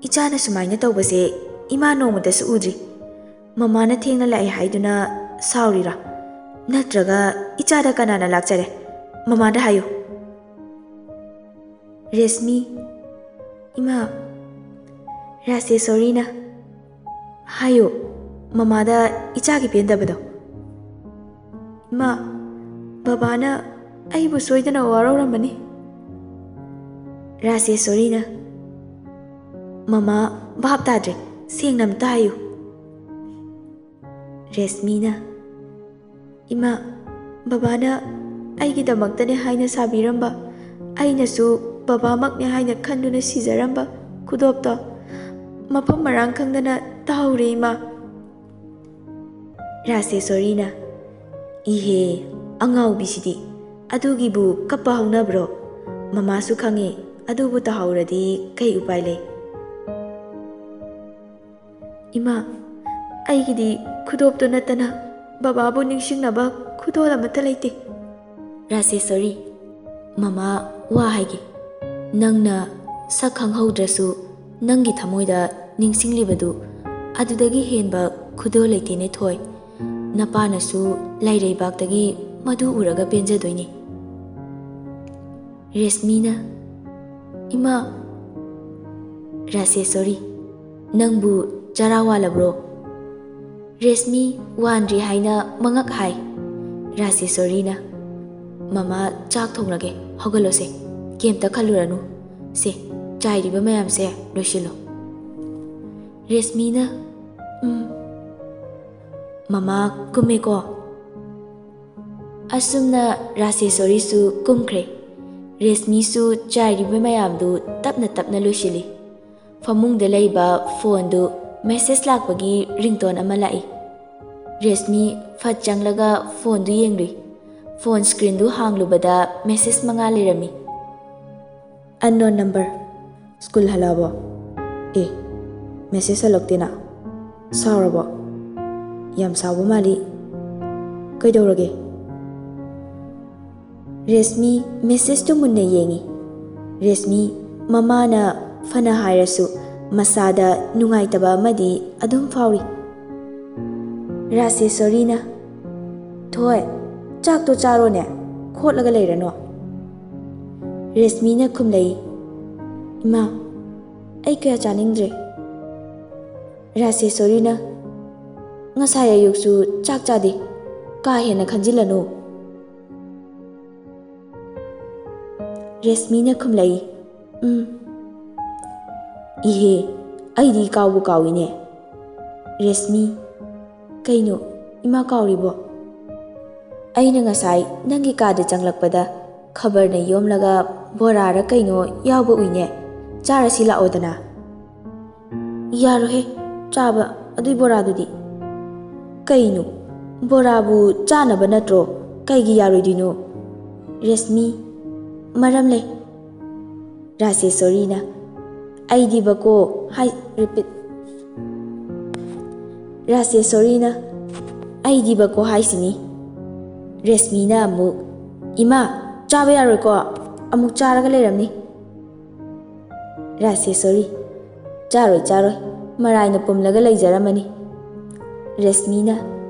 ꯏꯆꯥꯅ ꯁꯨꯃꯥꯏꯅ ꯇꯧꯕꯁꯦ ꯏꯃꯥ ꯅꯣꯡꯃꯇꯁꯨ ꯎꯗ꯭ꯔꯤ꯫ ꯃꯃꯥꯅ ꯊꯦꯡꯅ ꯂꯥꯛꯑꯦ ꯍꯥꯏꯗꯨꯅ ꯁꯥꯎꯔꯤꯔꯥ? ꯅꯠꯇ꯭ꯔꯒ ꯏꯆꯥꯗ ꯀꯅꯥꯅ ꯂꯥꯛꯆꯔꯦ? ꯃꯃꯥꯗ ꯍꯥꯏꯌꯨ꯫ ꯔꯦꯁꯃꯤ, ꯏꯃꯥ, ꯔꯥꯖꯦꯁꯣꯔꯤꯅ꯫ ꯍꯥꯏꯌꯨ, ꯃꯃꯥꯗ ꯏꯆꯥꯒꯤ ꯄꯦꯟꯗꯕꯗꯣ꯫ ꯏꯃꯥ, ꯕꯕꯥꯅ ꯑꯩꯕꯨ ꯁꯣꯏꯗꯅ ꯋꯥꯔꯧꯔꯝꯃꯅꯤ꯫ ꯔꯥꯖꯦꯁꯣꯔꯤꯅ, ꯃꯃꯥ, ꯚꯥꯞ ꯇꯥꯗ꯭ꯔꯦ, ꯁꯦꯡꯅ ꯑꯝꯇ ꯍꯥꯏꯌꯨ꯫ ꯔꯦꯁꯃꯤꯅ, ꯏꯃꯥ, ꯕꯕꯥꯅ ꯑꯩꯒꯤꯗꯃꯛꯇꯅꯦ ꯍꯥꯏꯅ ꯁꯥꯕꯤꯔꯝꯕ, ꯑꯩꯅꯁꯨ ꯕꯕꯥꯃꯛꯅꯦ ꯍꯥꯏꯅ ꯈꯟꯗꯨꯅ ꯁꯤꯖꯔꯝꯕ ꯈꯨꯗꯣꯞꯇꯣ ꯃꯐꯝ ꯃꯔꯥꯡ ꯈꯪꯗꯅ ꯇꯥꯍꯧꯔꯦ, ꯏꯃꯥ꯫ ꯔꯥꯖꯦꯁꯣꯔꯤꯅ, ꯏꯍꯦ, ꯑꯉꯥꯎꯕꯤꯁꯤꯗꯤ, ꯑꯗꯨꯒꯤꯕꯨ ꯀꯞꯄ ꯍꯧꯅꯕ꯭ꯔꯣ? ꯃꯃꯥꯁꯨ ꯈꯪꯉꯦ, ꯑꯗꯨꯕꯨ ꯇꯥꯍꯧꯔꯗꯤ ꯀꯩ ꯎꯄꯥꯏ ꯂꯩ? ꯏꯃꯥ, ꯑꯩꯒꯤꯗꯤ ꯈꯨꯗꯣꯞꯇꯨ ꯅꯠꯇꯅ ꯕꯕꯥꯕꯨ ꯅꯤꯡꯁꯤꯡꯅꯕ ꯈꯨꯗꯣꯜ ꯑꯃꯠꯇ ꯂꯩꯇꯦ꯫ ꯔꯥꯖꯦꯁꯣꯔꯤ, ꯃꯃꯥ ꯋꯥ ꯍꯥꯏꯒꯦ꯫ ꯅꯪꯅ ꯁꯛ ꯈꯪꯍꯧꯗ꯭ꯔꯁꯨ ꯅꯪꯒꯤ ꯊꯃꯣꯏꯗ ꯅꯤꯡꯁꯤꯡꯂꯤꯕꯗꯨ ꯑꯗꯨꯗꯒꯤ ꯍꯦꯟꯕ ꯈꯨꯗꯣꯜ ꯂꯩꯇꯦꯅꯦ ꯊꯣꯏ꯫ ꯅꯄꯥꯅꯁꯨ ꯂꯥꯏꯔꯩꯕꯥꯛꯇꯒꯤ ꯃꯗꯨ ꯎꯔꯒ ꯄꯦꯟꯖꯗꯣꯏꯅꯤ꯫ ꯔꯦꯁꯃꯤꯅ, ꯏꯃꯥ꯫ ꯔꯥꯖꯦꯁꯣꯔꯤ, ꯅꯪꯕꯨ ꯆꯔꯥ ꯋꯥꯜꯂꯕ꯭ꯔꯣ? ꯔꯦꯁꯃꯤ ꯋꯥꯟꯗ꯭ꯔꯤ ꯍꯥꯏꯅ ꯃꯉꯛ ꯍꯥꯏ꯫ ꯔꯥꯖꯦꯁꯣꯔꯤꯅ, ꯃꯃꯥ ꯆꯥꯛ ꯊꯣꯡꯂꯒꯦ, ꯍꯧꯒꯠꯂꯣꯁꯦ, ꯀꯩꯝꯇ ꯈꯜꯂꯨꯔꯅꯨ꯫ ꯁꯦ, ꯆꯥꯏꯔꯤꯕ ꯃꯌꯥꯝꯁꯦ ꯂꯣꯏꯁꯤꯜꯂꯣ꯫ ꯔꯦꯁꯃꯤꯅ, ꯎꯝ꯫ ꯃꯃꯥ ꯀꯨꯝꯃꯦꯀꯣ꯫ ꯑꯁꯨꯝꯅ ꯔꯥꯖꯦꯁꯣꯔꯤꯁꯨ ꯀꯨꯝꯈ꯭ꯔꯦ꯫ ꯔꯦꯁꯃꯤꯁꯨ ꯆꯥꯏꯔꯤꯕ ꯃꯌꯥꯝꯗꯨ ꯇꯞꯅ ꯇꯞꯅ ꯂꯣꯏꯁꯤꯜꯂꯤ꯫ ꯐꯃꯨꯡꯗ ꯂꯩꯕ ꯐꯣꯟꯗꯨ ꯃꯦꯁꯦꯖ ꯂꯥꯛꯄꯒꯤ ꯔꯤꯡꯇꯣꯟ ꯑꯃ ꯂꯥꯛꯏ꯫ ꯔꯦꯁꯃꯤ ꯐꯠ ꯆꯪꯂꯒ ꯐꯣꯟꯗꯨ ꯌꯦꯡꯂꯨꯏ꯫ ꯐꯣꯟ ꯁ꯭ꯀ꯭ꯔꯤꯟꯗꯨ ꯍꯥꯡꯂꯨꯕꯗ ꯃꯦꯁꯦꯖ ꯃꯉꯥ ꯂꯩꯔꯝꯃꯤ꯫ Unknown number. ꯁ꯭ꯀꯨꯜ ꯍꯜꯂꯛꯑꯕꯣ? ꯑꯦ, ꯃꯦꯁꯦꯖ ꯍꯜꯂꯛꯇꯦꯅ꯫ ꯁꯥꯎꯔꯕꯣ? ꯌꯥꯝ ꯁꯥꯎꯕ ꯃꯥꯜꯂꯤ꯫ ꯀꯩꯗꯧꯔꯒꯦ? ꯔꯦꯁꯃꯤ ꯃꯦꯁꯦꯖꯇꯨ ꯃꯨꯟꯅ ꯌꯦꯡꯉꯤ꯫ ꯔꯦꯁꯃꯤ ꯃꯃꯥꯅ ꯐꯅ ꯍꯥꯏꯔꯁꯨ ꯃꯁꯥꯗ ꯅꯨꯡꯉꯥꯏꯇꯕ ꯑꯃꯗꯤ ꯑꯗꯨꯝ ꯐꯥꯎꯔꯤ꯫ ꯔꯥꯖꯦꯁꯣꯔꯤꯅ, "ꯊꯣꯏ, ꯆꯥꯛꯇꯣ ꯆꯥꯔꯣꯅꯦ, ꯈꯣꯠꯂꯒ ꯂꯩꯔꯅꯣ"꯫ ꯔꯦꯁꯃꯤꯅ ꯈꯨꯝꯂꯛꯏ, "ꯏꯃꯥ, ꯑꯩ ꯀꯌꯥ ꯆꯥꯅꯤꯡꯗ꯭ꯔꯦ"꯫ ꯔꯥꯖꯦꯁꯣꯔꯤꯅ, "ꯉꯁꯥꯏ ꯑꯌꯨꯛꯁꯨ ꯆꯥꯛ ꯆꯥꯗꯦ, ꯀꯥ ꯍꯦꯟꯅ ꯈꯟꯖꯤꯜꯂꯅꯨ"꯫ ꯔꯦꯁꯃꯤꯅ ꯈꯨꯝꯂꯛꯏ, "ꯎꯝ"꯫ "ꯏꯍꯦ, ꯑꯩꯗꯤ ꯀꯥꯎꯕꯨ ꯀꯥꯎꯏꯅꯦ"꯫ ꯔꯦꯁꯃꯤ, "ꯀꯩꯅꯣ, ꯏꯃꯥ ꯀꯥꯎꯔꯤꯕꯣ?" "ꯑꯩꯅ ꯉꯁꯥꯏ ꯅꯪꯒꯤ ꯀꯥꯗ ꯆꯪꯂꯛꯄꯗ ꯈꯕꯔꯅ ꯌꯣꯝꯂꯒ ꯕꯣꯔꯥꯔ ꯀꯩꯅꯣ ꯌꯥꯎꯕ ꯎꯏꯅꯦ, ꯆꯥꯔꯁꯤ ꯂꯥꯛꯑꯣꯗꯅ"꯫ "ꯌꯥꯔꯣꯏꯍꯦ, ꯆꯥꯕ ꯑꯗꯨꯏ ꯕꯣꯔꯥꯗꯨꯗꯤ"꯫ "ꯀꯩꯅꯣ, ꯕꯣꯔꯥꯕꯨ ꯆꯥꯅꯕ ꯅꯠꯇ꯭ꯔꯣ? ꯀꯩꯒꯤ ꯌꯥꯔꯣꯏꯗꯣꯏꯅꯣ?" ꯔꯦꯁꯃꯤ, "ꯃꯔꯝ ꯂꯩ"꯫ ꯔꯥꯖꯦꯁꯣꯔꯤꯅ, "ꯑꯩꯗꯤꯕꯀꯣ" ꯍꯥꯏ, repeat꯫ ꯔꯥꯖꯦꯁꯣꯔꯤꯅ, "ꯑꯩꯗꯤꯕꯀꯣ" ꯍꯥꯏꯁꯤꯅꯤ꯫ ꯔꯦꯁꯃꯤꯅ ꯑꯃꯨꯛ, "ꯏꯃꯥ, ꯆꯥꯕ ꯌꯥꯔꯣꯏꯀꯣ, ꯑꯃꯨꯛ ꯆꯥꯔꯒ ꯂꯩꯔꯝꯅꯤ"꯫ ꯔꯥꯖꯦꯁꯣꯔꯤ, "ꯆꯥꯔꯣꯏ, ꯆꯥꯔꯣꯏ, ꯃꯔꯥꯏꯅ ꯄꯨꯝꯂꯒ ꯂꯩꯖꯔꯝꯃꯅꯤ"꯫ ꯔꯦꯁꯃꯤꯅ,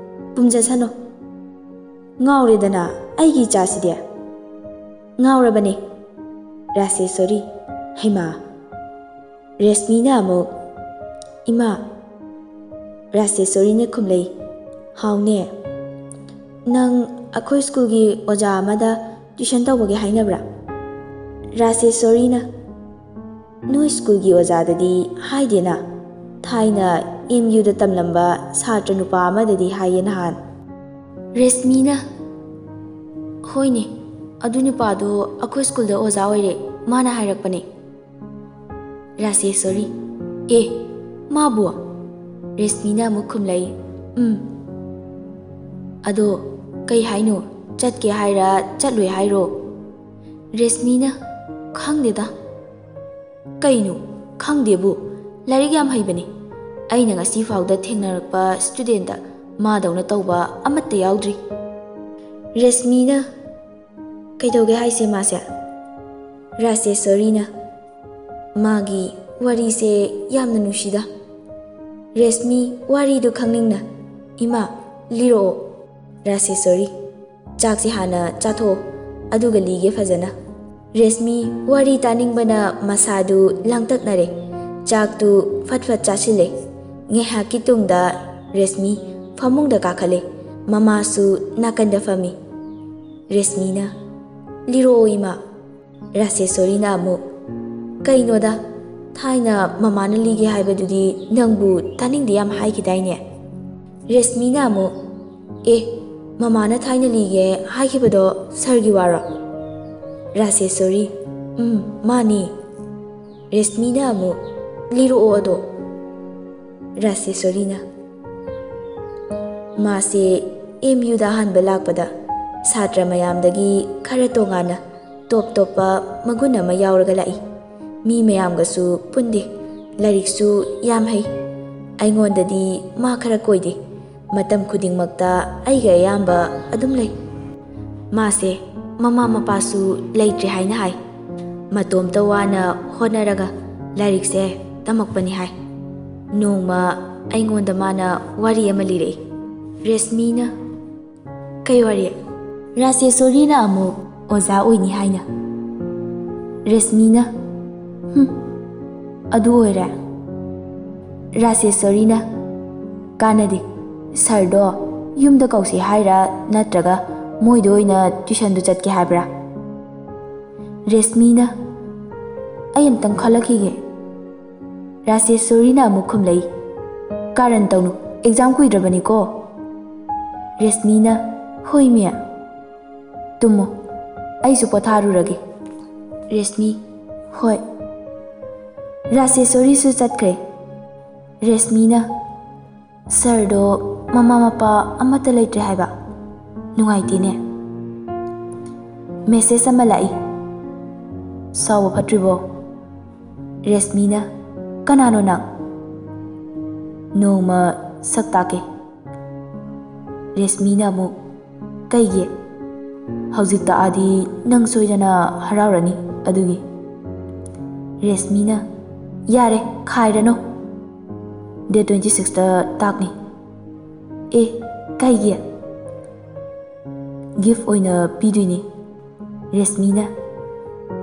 "ꯄꯨꯝꯖꯁꯅꯨ, ꯉꯥꯎꯔꯦꯗꯅ ꯑꯩꯒꯤ ꯏꯆꯥꯁꯤꯗꯤ"꯫ "ꯉꯥꯎꯔꯕꯅꯦ"꯫ ꯔꯥꯖꯦꯁꯣꯔꯤ, "ꯍꯩꯃꯥ"꯫ ꯔꯦꯁꯃꯤꯅ ꯑꯃꯨꯛ, "ꯏꯃꯥ"꯫ ꯔꯥꯖꯦꯁꯣꯔꯤꯅ ꯈꯨꯝꯂꯩ, "ꯍꯥꯎꯅꯦ, ꯅꯪ ꯑꯩꯈꯣꯏ ꯁ꯭ꯀꯨꯜꯒꯤ ꯑꯣꯖꯥ ꯑꯃꯗ ꯇ꯭ꯌꯨꯁꯟ ꯇꯧꯕꯒꯤ ꯍꯥꯏꯅꯕ꯭ꯔꯥ?" ꯔꯥꯖꯦꯁꯣꯔꯤꯅ, "ꯅꯣꯏ ꯁ꯭ꯀꯨꯜꯒꯤ ꯑꯣꯖꯥꯗꯗꯤ ꯍꯥꯏꯗꯦꯅ, ꯊꯥꯏꯅ ꯑꯦꯝ ꯌꯨꯗ ꯇꯝꯂꯝꯕ ꯁꯥꯇ꯭ꯔ ꯅꯨꯄꯥ ꯑꯃꯗꯗꯤ ꯍꯥꯏꯌꯦ ꯅꯍꯥꯟ"꯫ ꯔꯦꯁꯃꯤꯅ, "ꯍꯣꯏꯅꯦ, ꯑꯗꯨ ꯅꯨꯄꯥꯗꯣ ꯑꯩꯈꯣꯏ ꯁ꯭ꯀꯨꯜꯗ ꯑꯣꯖꯥ ꯑꯣꯏꯔꯦ, ꯃꯥꯅ ꯍꯥꯏꯔꯛꯄꯅꯦ"꯫ ꯔꯥꯖꯦꯁꯣꯔꯤ, "ꯑꯦ, ꯃꯥꯕꯨ?" ꯔꯦꯁꯃꯤꯅ ꯑꯃꯨꯛ ꯈꯨꯝꯂꯛꯏ, "ꯎꯝ"꯫ "ꯑꯗꯣ ꯀꯩ ꯍꯥꯏꯅꯣ? ꯆꯠꯀꯦ ꯍꯥꯏꯔ ꯆꯠꯂꯣꯏ ꯍꯥꯏꯔꯣ?" ꯔꯦꯁꯃꯤꯅ, "ꯈꯪꯗꯦꯗ"꯫ "ꯀꯩꯅꯣ ꯈꯪꯗꯦꯕꯨ? ꯂꯥꯏꯔꯤꯛ ꯌꯥꯝ ꯍꯩꯕꯅꯤ꯫ ꯑꯩꯅ ꯉꯁꯤ ꯐꯥꯎꯗ ꯊꯦꯡꯅꯔꯛꯄ ꯁ꯭ꯇꯨꯗꯦꯟꯠꯇ ꯃꯥꯗꯧꯅ ꯇꯧꯕ ꯑꯃꯠꯇ ꯌꯥꯎꯗ꯭ꯔꯤ"꯫ ꯔꯦꯁꯃꯤꯅ, "ꯀꯩꯗꯧꯒꯦ ꯍꯥꯏꯁꯦ ꯃꯥꯁꯦ?" ꯔꯥꯖꯦꯁꯣꯔꯤꯅ, "ꯃꯥꯒꯤ ꯋꯥꯔꯤꯁꯦ ꯌꯥꯝꯅ ꯅꯨꯡꯁꯤꯗ"꯫ ꯔꯦꯁꯃꯤ, ꯋꯥꯔꯤꯗꯨ ꯈꯪꯅꯤꯡꯅ, "ꯏꯃꯥ, ꯂꯤꯔꯛꯑꯣ꯫" "ꯔꯥꯁꯦꯁꯣꯔꯤ, ꯆꯥꯛꯁꯤ ꯍꯥꯟꯅ ꯆꯥꯊꯣꯛꯑꯣ, ꯑꯗꯨꯒ ꯂꯤꯒꯦ ꯐꯖꯅ꯫" ꯔꯦꯁꯃꯤ ꯋꯥꯔꯤ ꯇꯥꯅꯤꯡꯕꯅ ꯃꯁꯥꯗꯨ ꯂꯥꯡꯇꯛꯅꯔꯦ꯫ ꯆꯥꯛꯇꯨ ꯐꯠ ꯐꯠ ꯆꯥꯁꯤꯜꯂꯦ꯫ ꯉꯥꯏꯍꯥꯛꯀꯤ ꯇꯨꯡꯗ ꯔꯦꯁꯃꯤ ꯐꯃꯨꯡꯗ ꯀꯥꯈꯠꯂꯦ꯫ ꯃꯃꯥꯁꯨ ꯅꯥꯀꯟꯗ ꯐꯝꯃꯤ꯫ ꯔꯦꯁꯃꯤꯅ, "ꯂꯤꯔꯛꯑꯣ ꯏꯃꯥ꯫" ꯔꯥꯁꯦꯁꯣꯔꯤꯅ ꯑꯃꯨꯛ, "ꯀꯩꯅꯣꯗ, ꯊꯥꯏꯅ ꯃꯃꯥꯅ ꯂꯤꯒꯦ ꯍꯥꯏꯕꯗꯨꯗꯤ ꯅꯪꯕꯨ ꯇꯥꯅꯤꯡꯗꯦ ꯌꯥꯝ ꯍꯥꯏꯈꯤꯗꯥꯏꯅꯦ?" ꯔꯦꯁꯃꯤꯅ ꯑꯃꯨꯛ, "ꯑꯦ, ꯃꯃꯥꯅ ꯊꯥꯏꯅ ꯂꯤꯒꯦ ꯍꯥꯏꯈꯤꯕꯗꯣ ꯁꯥꯔꯒꯤ ꯋꯥꯔꯣ?" ꯔꯥꯁꯦꯁꯣꯔꯤ, "ꯎꯝ, ꯃꯥꯅꯤ꯫" ꯔꯦꯁꯃꯤꯅ ꯑꯃꯨꯛ, "ꯂꯤꯔꯛꯑꯣ ꯑꯗꯣ꯫" ꯔꯥꯁꯦꯁꯣꯔꯤꯅ, ꯃꯥꯁꯦ ꯑꯦꯝ ꯌꯨꯗ ꯑꯍꯥꯟꯕ ꯂꯥꯛꯄꯗ ꯁꯥꯇ꯭ꯔ ꯃꯌꯥꯝꯗꯒꯤ ꯈꯔ ꯇꯣꯉꯥꯟꯅ ꯇꯣꯞ ꯇꯣꯞꯄ ꯃꯒꯨꯟ ꯑꯃ ꯌꯥꯎꯔꯒ ꯂꯥꯛꯏ꯫ ꯃꯤ ꯃꯌꯥꯝꯒꯁꯨ ꯄꯨꯟꯗꯦ꯫ ꯂꯥꯏꯔꯤꯛꯁꯨ ꯌꯥꯝ ꯍꯩ꯫ ꯑꯩꯉꯣꯟꯗꯗꯤ ꯃꯥ ꯈꯔ ꯀꯣꯏꯗꯦ꯫ ꯃꯇꯝ ꯈꯨꯗꯤꯡꯃꯛꯇ ꯑꯩꯒ ꯑꯌꯥꯝꯕ ꯑꯗꯨꯝ ꯂꯩ꯫ ꯃꯥꯁꯦ ꯃꯃꯥ ꯃꯄꯥꯁꯨ ꯂꯩꯇ꯭ꯔꯦ ꯍꯥꯏꯅ ꯍꯥꯏ꯫ ꯃꯇꯣꯝꯇ ꯋꯥꯅ ꯍꯣꯠꯅꯔꯒ ꯂꯥꯏꯔꯤꯛꯁꯦ ꯇꯝꯃꯛꯄꯅꯤ ꯍꯥꯏ꯫ ꯅꯣꯡꯃ ꯑꯩꯉꯣꯟꯗ ꯃꯥꯅ ꯋꯥꯔꯤ ꯑꯃ ꯂꯤꯔꯛꯏ꯫ ꯔꯦꯁꯃꯤꯅ, "ꯀꯩ ꯋꯥꯔꯤ?" ꯔꯥꯁꯦꯁꯣꯔꯤꯅ ꯑꯃꯨꯛ, "ꯑꯣꯖꯥ ꯑꯣꯏꯅꯤ ꯍꯥꯏꯅ꯫" ꯔꯦꯁꯃꯤꯅ, "ꯍꯨꯝ, ꯑꯗꯨ ꯑꯣꯏꯔꯦ?" ꯔꯥꯁꯦꯁꯣꯔꯤꯅ, "ꯀꯥꯟꯅꯗꯦ꯫ ꯁꯥꯔꯗꯣ ꯌꯨꯝꯗ ꯀꯧꯁꯤ ꯍꯥꯏꯔꯥ, ꯅꯠꯇ꯭ꯔꯒ ꯃꯣꯏꯗ ꯑꯣꯏꯅ ꯇ꯭ꯌꯨꯁꯟꯗꯨ ꯆꯠꯀꯦ ꯍꯥꯏꯕ꯭ꯔꯥ?" ꯔꯦꯁꯃꯤꯅ, "ꯑꯩ ꯑꯝꯇꯪ ꯈꯜꯂꯛꯈꯤꯒꯦ꯫" ꯔꯥꯁꯦꯁꯣꯔꯤꯅ ꯑꯃꯨꯛ ꯈꯨꯝꯂꯛꯏ, "ꯀꯥꯔꯟ ꯇꯧꯅꯨ, ꯑꯦꯛꯖꯥꯝ ꯀꯨꯏꯗ꯭ꯔꯕꯅꯤꯀꯣ꯫" ꯔꯦꯁꯃꯤꯅ, "ꯍꯣꯏ ꯃꯦꯝ꯫ ꯇꯨꯝꯃꯣ, ꯑꯩꯁꯨ ꯄꯣꯊꯥꯔꯨꯔꯒꯦ꯫" ꯔꯦꯁꯃꯤ, "ꯍꯣꯏ꯫" ꯔꯥꯁꯦꯁꯣꯔꯤꯁꯨ ꯆꯠꯈ꯭ꯔꯦ꯫ ꯔꯦꯁꯃꯤꯅ, "ꯁꯥꯔꯗꯣ ꯃꯃꯥ ꯃꯄꯥ ꯑꯃꯠꯇ ꯂꯩꯇ꯭ꯔꯦ ꯍꯥꯏꯕ? ꯅꯨꯡꯉꯥꯏꯇꯦꯅꯦ꯫" ꯃꯦꯁꯦꯖ ꯑꯃ ꯂꯥꯛꯏ꯫ "ꯁꯥꯎꯕ ꯐꯠꯇ꯭ꯔꯤꯕꯣ?" ꯔꯦꯁꯃꯤꯅ, "ꯀꯅꯥꯅꯣ ꯅꯪ?" "ꯅꯣꯡꯃ ꯁꯛ ꯇꯥꯛꯀꯦ꯫" ꯔꯦꯁꯃꯤꯅ ꯑꯃꯨꯛ, "ꯀꯩꯒꯤ? ꯍꯧꯖꯤꯛ ꯇꯥꯛꯑꯗꯤ ꯅꯪ ꯁꯣꯏꯗꯅ ꯍꯔꯥꯎꯔꯅꯤ ꯑꯗꯨꯒꯤ꯫" ꯔꯦꯁꯃꯤꯅ, "ꯌꯥꯔꯦ, ꯈꯥꯏꯔꯅꯨ꯫ ꯗꯦꯠ ꯇ꯭ꯋꯦꯟꯇꯤ ꯁꯤꯛꯁꯇ ꯇꯥꯛꯅꯤ꯫" ꯑꯦ, ꯀꯩꯒꯤ? ꯒꯤꯐ ꯑꯣꯏꯅ ꯄꯤꯗꯣꯏꯅꯦ꯫ ꯔꯦꯁꯃꯤꯅ,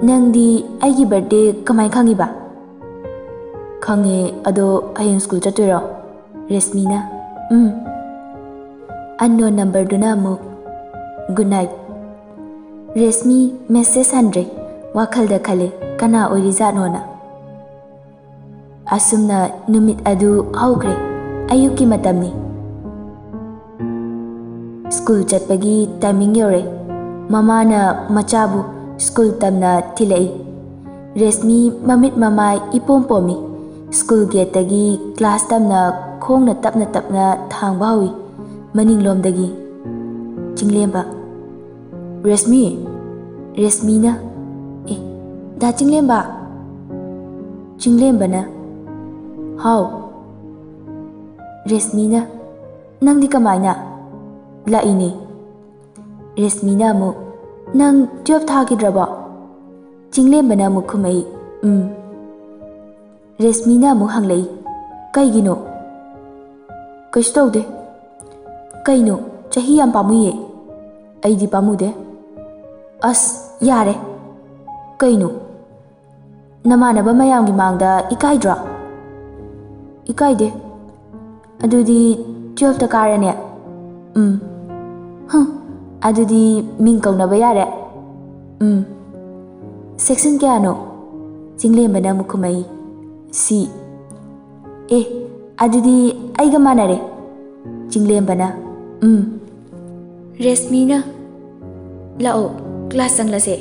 "ꯅꯪꯗꯤ ꯑꯩꯒꯤ ꯕꯥꯔꯠꯗꯦ ꯀꯃꯥꯏ ꯈꯪꯉꯤꯕ?" "ꯈꯪꯉꯦ, ꯑꯗꯣ ꯍꯌꯦꯡ ꯁ꯭ꯀꯨꯜ ꯆꯠꯇꯣꯏꯔꯣ?" ꯔꯦꯁꯃꯤꯅ, "ꯎꯝ꯫" ꯑꯟꯅꯣꯟ ꯅꯝꯕꯔꯗꯨꯅ ꯑꯃꯨꯛ, "ꯒꯨꯗ ꯅꯥꯏꯠ꯫" ꯔꯦꯁꯃꯤ ꯃꯦꯁꯦꯖ ꯍꯟꯗ꯭ꯔꯦ, ꯋꯥꯈꯜꯗ ꯈꯜꯂꯦ, ꯀꯅꯥ ꯑꯣꯏꯔꯤꯖꯥꯠꯅꯣꯅ꯫ ꯑꯁꯨꯝꯅ ꯅꯨꯃꯤꯠ ꯑꯗꯨ ꯍꯧꯈ꯭ꯔꯦ꯫ ꯑꯌꯨꯛꯀꯤ ꯃꯇꯝꯅꯤ꯫ ꯁ꯭ꯀꯨꯜ ꯆꯠꯄꯒꯤ ꯇꯥꯏꯃꯤꯡ ꯌꯧꯔꯦ꯫ ꯃꯃꯥꯅ ꯃꯆꯥꯕꯨ ꯁ꯭ꯀꯨꯜ ꯇꯝꯅ ꯊꯤꯜꯂꯛꯏ꯫ ꯔꯦꯁꯃꯤ ꯃꯃꯤꯠ ꯃꯃꯥꯏ ꯏꯄꯣꯝ ꯄꯣꯝꯃꯤ꯫ ꯁ꯭ꯀꯨꯜ ꯒꯦꯠꯇꯒꯤ ꯀ꯭ꯂꯥꯁ ꯇꯝꯅ ꯈꯣꯡꯅ ꯇꯞꯅ ꯇꯞꯅ ꯊꯥꯡꯕ ꯍꯧꯏ꯫ ꯃꯅꯤꯡꯂꯣꯝꯗꯒꯤ ꯆꯤꯡꯂꯦꯝꯕ, "ꯔꯦꯁꯃꯤ! ꯔꯦꯁꯃꯤꯅ, "ꯑꯦ, ꯗꯥ ꯆꯤꯡꯂꯦꯝꯕ!" ꯆꯤꯡꯂꯦꯝꯕꯅ, "ꯍꯥꯎ꯫" ꯔꯦꯁꯃꯤꯅ, "ꯅꯪꯗꯤ ꯀꯃꯥꯏꯅ?" "ꯂꯥꯛꯏꯅꯦ꯫" ꯔꯦꯁꯃꯤꯅ ꯑꯃꯨꯛ, "ꯅꯪ ꯇꯨꯌꯦꯜꯐ ꯊꯥꯈꯤꯗ꯭ꯔꯕꯣ?" ꯆꯤꯡꯂꯦꯝꯕꯅ ꯑꯃꯨꯛ ꯈꯨꯝꯃꯛꯏ, "ꯎꯝ꯫" ꯔꯦꯁꯃꯤꯅ ꯑꯃꯨꯛ ꯍꯪꯂꯛꯏ, "ꯀꯩꯒꯤꯅꯣ?" "ꯀꯩꯁꯨ ꯇꯧꯗꯦ꯫" "ꯀꯩꯅꯣ? ꯆꯍꯤ ꯌꯥꯝ ꯄꯥꯝꯃꯨꯏꯌꯦ꯫" "ꯑꯩꯗꯤ ꯄꯥꯝꯃꯨꯗꯦ꯫" "ꯑꯁ, ꯌꯥꯔꯦ꯫" "ꯀꯩꯅꯣ? ꯅꯃꯥꯟꯅꯕ ꯃꯌꯥꯝꯒꯤ ꯃꯥꯡꯗ ꯏꯀꯥꯏꯗ꯭ꯔꯣ?" "ꯏꯀꯥꯏꯗꯦ꯫" "ꯑꯗꯨꯗꯤ ꯇꯨꯌꯦꯜꯐꯇ ꯀꯥꯔꯦꯅꯦ?" "ꯎꯝ꯫" "ꯍꯨꯝ, ꯑꯗꯨꯗꯤ ꯃꯤꯡ ꯀꯧꯅꯕ ꯌꯥꯔꯦ꯫" "ꯎꯝ꯫" "ꯁꯦꯛꯁꯟ ꯀꯌꯥꯅꯣ?" ꯆꯤꯡꯂꯦꯝꯕꯅ ꯑꯃꯨꯛ ꯈꯨꯝꯃꯛꯏ, "ꯁꯤ꯫" "ꯑꯦ, ꯑꯗꯨꯗꯤ ꯑꯩꯒ ꯃꯥꯟꯅꯔꯦ꯫" ꯆꯤꯡꯂꯦꯝꯕꯅ, "ꯎꯝ꯫" ꯔꯦꯁꯃꯤꯅ, "ꯂꯥꯛꯑꯣ, ꯀ꯭ꯂꯥꯁ ꯆꯪꯂꯁꯦ꯫"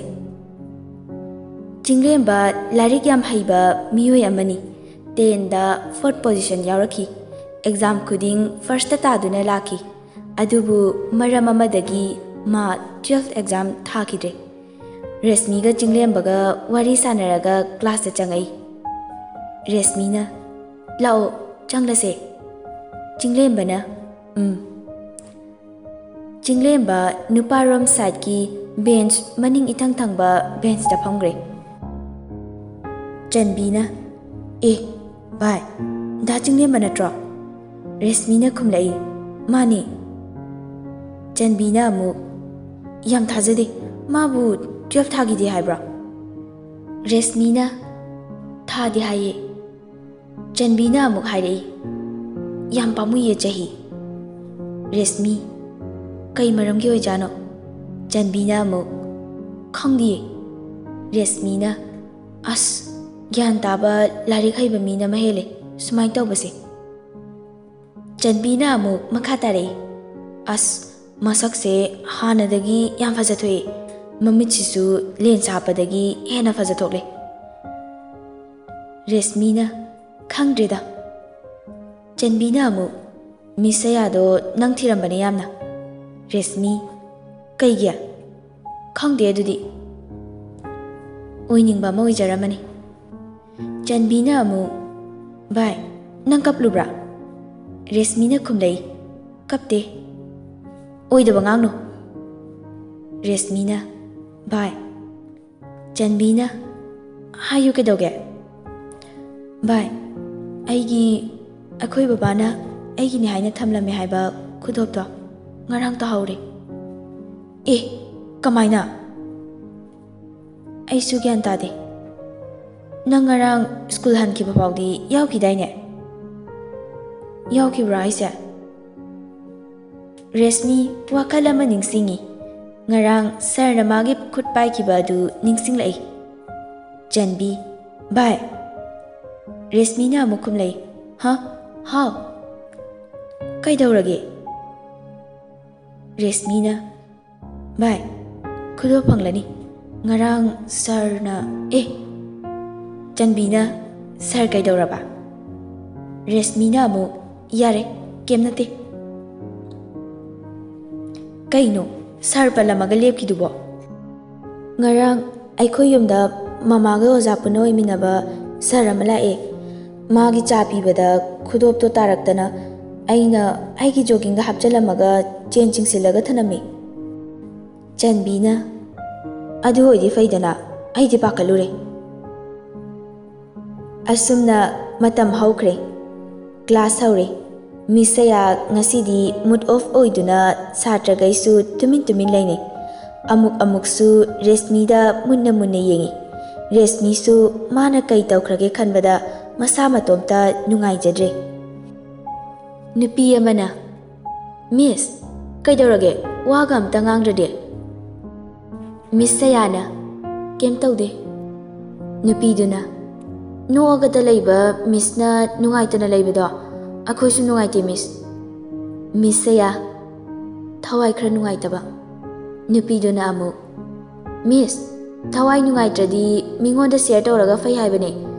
ꯆꯤꯡꯂꯦꯝꯕ ꯂꯥꯏꯔꯤꯛ ꯌꯥꯝ ꯍꯩꯕ ꯃꯤꯑꯣꯏ ꯑꯃꯅꯤ꯫ ꯇꯦꯟꯗ ꯐꯣꯔꯠ ꯄꯣꯖꯤꯁꯟ ꯌꯥꯎꯔꯛꯈꯤ꯫ ꯑꯦꯛꯖꯥꯝ ꯈꯨꯗꯤꯡ ꯐꯥꯔꯁꯇ ꯇꯥꯗꯨꯅ ꯂꯥꯛꯈꯤ꯫ ꯑꯗꯨꯕꯨ ꯃꯔꯝ ꯑꯃꯗꯒꯤ ꯃꯥ ꯇꯨꯌꯦꯜꯐ ꯑꯦꯛꯖꯥꯝ ꯊꯥꯈꯤꯗ꯭ꯔꯦ꯫ ꯔꯦꯁꯃꯤꯒ ꯆꯤꯡꯂꯦꯝꯕꯒ ꯋꯥꯔꯤ ꯁꯥꯟꯅꯔꯒ ꯀ꯭ꯂꯥꯁꯇ ꯆꯪꯉꯛꯏ꯫ ꯔꯦꯁꯃꯤꯅ, "ꯂꯥꯛꯑꯣ, ꯆꯪꯂꯁꯦ꯫" ꯆꯤꯡꯂꯦꯝꯕꯅ, "ꯎꯝ꯫" ꯆꯤꯡꯂꯦꯝꯕ ꯅꯨꯄꯥꯔꯣꯝ ꯁꯥꯏꯠꯀꯤ ꯕꯦꯟꯆ ꯃꯅꯤꯡ ꯏꯊꯪ ꯊꯪꯕ ꯕꯦꯟꯆꯇ ꯐꯝꯈ꯭ꯔꯦ꯫ ꯆꯟꯕꯤꯅ, "ꯑꯦ, ꯚꯥꯏ, ꯗꯥ ꯆꯤꯡꯂꯦꯝꯕ ꯅꯠꯇ꯭ꯔꯣ?" ꯔꯦꯁꯃꯤꯅ ꯈꯨꯝꯂꯛꯏ, "ꯃꯥꯅꯦ꯫" ꯆꯟꯕꯤꯅ ꯑꯃꯨꯛ, "ꯌꯥꯝ ꯊꯥꯖꯗꯦ, ꯃꯥꯕꯨ ꯇꯨꯌꯦꯜꯐ ꯊꯥꯈꯤꯗꯦ ꯍꯥꯏꯕ꯭ꯔꯣ?" ꯔꯦꯁꯃꯤꯅ, "ꯊꯥꯗꯦ ꯍꯥꯏꯌꯦ꯫" ꯆꯟꯕꯤꯅ ꯑꯃꯨꯛ ꯍꯥꯏꯔꯛꯏ, "ꯌꯥꯝ ꯄꯥꯝꯃꯨꯏꯌꯦ ꯆꯍꯤ꯫" ꯔꯦꯁꯃꯤ, "ꯀꯩ ꯃꯔꯝꯒꯤ ꯑꯣꯏꯖꯥꯠꯅꯣ?" ꯆꯟꯕꯤꯅ ꯑꯃꯨꯛ, "ꯈꯪꯗꯤꯌꯦ꯫" ꯔꯦꯁꯃꯤꯅ, "ꯑꯁ, ꯒ꯭ꯌꯥꯟ ꯇꯥꯕ, ꯂꯥꯏꯔꯤꯛ ꯍꯩꯕ ꯃꯤꯅ ꯃꯍꯦꯜꯂꯦ ꯁꯨꯃꯥꯏꯅ ꯇꯧꯕꯁꯦ꯫" ꯆꯟꯕꯤꯅ ꯑꯃꯨꯛ ꯃꯈꯥ ꯇꯥꯔꯛꯏ, "ꯑꯁ, ꯃꯁꯛꯁꯦ ꯍꯥꯟꯅꯗꯒꯤ ꯌꯥꯝ ꯐꯖꯊꯣꯛꯑꯦ, ꯃꯃꯤꯠꯁꯤꯁꯨ ꯂꯦꯟꯁ ꯍꯥꯞꯄꯗꯒꯤ ꯍꯦꯟꯅ ꯐꯖꯊꯣꯛꯂꯦ꯫" ꯔꯦꯁꯃꯤꯅ, "ꯈꯪꯗ꯭ꯔꯦꯗ꯫" ꯆꯟꯕꯤꯅ ꯑꯃꯨꯛ, "ꯃꯤꯁ ꯁꯌꯥꯗꯣ ꯅꯪ ꯊꯤꯔꯝꯕꯅꯦ ꯌꯥꯝꯅ꯫" ꯔꯦꯁꯃꯤ, "ꯀꯩꯒꯤ?" "ꯈꯪꯗꯦ ꯑꯗꯨꯗꯤ꯫ ꯑꯣꯏꯅꯤꯡꯕ ꯑꯃ ꯑꯣꯏꯖꯔꯝꯃꯅꯤ꯫" ꯆꯟꯕꯤꯅ ꯑꯃꯨꯛ, "ꯚꯥꯏ, ꯅꯪ ꯀꯞꯂꯨꯕ꯭ꯔꯥ?" ꯔꯦꯁꯃꯤꯅ ꯈꯨꯝꯂꯛꯏ, "ꯀꯞꯇꯦ꯫" "ꯑꯣꯏꯗꯕ ꯉꯥꯡꯅꯨ꯫" ꯔꯦꯁꯃꯤꯅ, "ꯚꯥꯏ꯫" ꯆꯟꯕꯤꯅ, "ꯍꯥꯏꯌꯨ, ꯀꯩꯗꯧꯒꯦ?" "ꯚꯥꯏ, ꯑꯩꯒꯤ, ꯑꯩꯈꯣꯏ ꯕꯕꯥꯅ ꯑꯩꯒꯤꯅꯦ ꯍꯥꯏꯅ ꯊꯝꯂꯝꯃꯦ ꯍꯥꯏꯕ ꯈꯨꯗꯣꯞꯇꯣ ꯉꯔꯥꯡ ꯇꯥꯍꯧꯔꯦ꯫" "ꯑꯦ, ꯀꯃꯥꯏꯅ?" "ꯑꯩꯁꯨ ꯒ꯭ꯌꯥꯟ ꯇꯥꯗꯦ꯫ ꯅꯪ ꯉꯔꯥꯡ ꯁ꯭ꯀꯨꯜ ꯍꯟꯈꯤꯕ ꯐꯥꯎꯗꯤ ꯌꯥꯎꯈꯤꯗꯥꯏꯅꯦ?" "ꯌꯥꯎꯈꯤꯕ꯭ꯔꯥ ꯍꯥꯏꯁꯦ?" ꯔꯦꯁꯃꯤ ꯋꯥꯈꯜ ꯑꯃ ꯅꯤꯡꯁꯤꯡꯉꯤ꯫ ꯉꯔꯥꯡ ꯁꯥꯔꯅ ꯃꯥꯒꯤ ꯈꯨꯠ ꯄꯥꯏꯈꯤꯕ ꯑꯗꯨ ꯅꯤꯡꯁꯤꯡꯂꯛꯏ꯫ ꯆꯟꯕꯤ, "ꯚꯥꯏ꯫" ꯔꯦꯁꯃꯤꯅ ꯑꯃꯨꯛ ꯈꯨꯝꯂꯛꯏ, "ꯍꯥ? ꯍꯥꯎ?" "ꯀꯩꯗꯧꯔꯒꯦ?" ꯔꯦꯁꯃꯤꯅ, "ꯚꯥꯏ, ꯈꯨꯗꯣꯞ ꯐꯪꯂꯅꯤ꯫ ꯉꯔꯥꯡ ꯁꯥꯔꯅ, ꯑꯦ꯫" ꯆꯟꯕꯤꯅ, "ꯁꯥꯔ ꯀꯩꯗꯧꯔꯕ?" ꯔꯦꯁꯃꯤꯅ ꯑꯃꯨꯛ, "ꯌꯥꯔꯦ, ꯀꯩꯝ ꯅꯠꯇꯦ꯫" "ꯀꯩꯅꯣ ꯁꯥꯔ ꯄꯜꯂꯝꯃꯒ ꯂꯦꯞꯈꯤꯗꯨꯕꯣ?" "ꯉꯔꯥꯡ ꯑꯩꯈꯣꯏ ꯌꯨꯝꯗ ꯃꯃꯥꯒ ꯑꯣꯖꯥ ꯄꯨꯟꯅ ꯑꯣꯏꯃꯤꯟꯅꯕ ꯁꯥꯔ ꯑꯃ ꯂꯥꯛꯑꯦ꯫ ꯃꯥꯒꯤ ꯆꯥ ꯄꯤꯕꯗ ꯈꯨꯗꯣꯞꯇꯣ ꯇꯥꯔꯛꯇꯅ ꯑꯩꯅ ꯑꯩꯒꯤ ꯖꯣꯒꯤꯡꯗ ꯍꯥꯞꯆꯜꯂꯝꯃꯒ ꯆꯦꯟ ꯆꯤꯡꯁꯤꯜꯂꯒ ꯊꯅꯝꯃꯤ꯫" ꯆꯟꯕꯤꯅ, "ꯑꯗꯨ ꯑꯣꯏꯗꯤ ꯐꯩꯗꯅ, ꯑꯩꯗꯤ ꯄꯥꯈꯠꯂꯨꯔꯦ꯫" ꯑꯁꯨꯝꯅ ꯃꯇꯝ ꯍꯧꯈ꯭ꯔꯦ꯫ ꯀ꯭ꯂꯥꯁ ꯍꯧꯔꯦ꯫ ꯃꯤꯁ ꯁꯌꯥ ꯉꯁꯤꯗꯤ mood off ꯑꯣꯏꯗꯨꯅ ꯁꯥꯇ꯭ꯔꯈꯩꯁꯨ ꯇꯨꯃꯤꯟ ꯇꯨꯃꯤꯟ ꯂꯩꯅꯩ꯫ ꯑꯃꯨꯛ ꯑꯃꯨꯛꯁꯨ ꯔꯦꯁꯃꯤꯗ ꯃꯨꯟꯅ ꯃꯨꯟꯅ ꯌꯦꯡꯏ꯫ ꯔꯦꯁꯃꯤꯁꯨ ꯃꯥꯅ ꯀꯩ ꯇꯧꯈ꯭ꯔꯒꯦ ꯈꯟꯕꯗ ꯃꯁꯥ ꯃꯇꯣꯝꯇ ꯅꯨꯡꯉꯥꯏꯖꯗ꯭ꯔꯦ꯫ ꯅꯨꯄꯤ ꯑꯃꯅ, "ꯃꯤꯁ, ꯀꯩꯗꯧꯔꯒꯦ? ꯋꯥꯒ ꯑꯝꯇ ꯉꯥꯡꯗ꯭ꯔꯗꯤ?" ꯃꯤꯁ ꯁꯌꯥꯅ, "ꯀꯩꯝ ꯇꯧꯗꯦ꯫" ꯅꯨꯄꯤꯗꯨꯅ, "ꯅꯣꯛꯑꯒꯗ ꯂꯩꯕ ꯃꯤꯁꯅ ꯅꯨꯡꯉꯥꯏꯇꯅ ꯂꯩꯕꯗꯣ ꯑꯩꯈꯣꯏꯁꯨ ꯅꯨꯡꯉꯥꯏꯇꯦ, ꯃꯤꯁ꯫" ꯃꯤꯁ ꯁꯌꯥ, ꯊꯋꯥꯏ ꯈꯔ ꯅꯨꯡꯉꯥꯏꯇꯕ꯫ ꯅꯨꯄꯤꯗꯨꯅ ꯑꯃꯨꯛ, "ꯃꯤꯁ, ꯊꯋꯥꯏ ꯅꯨꯡꯉꯥꯏꯇ꯭ꯔꯗꯤ ꯃꯤꯉꯣꯟꯗ share ꯇꯧꯔꯒ ꯐꯩ ꯍꯥꯏꯕꯅꯦ,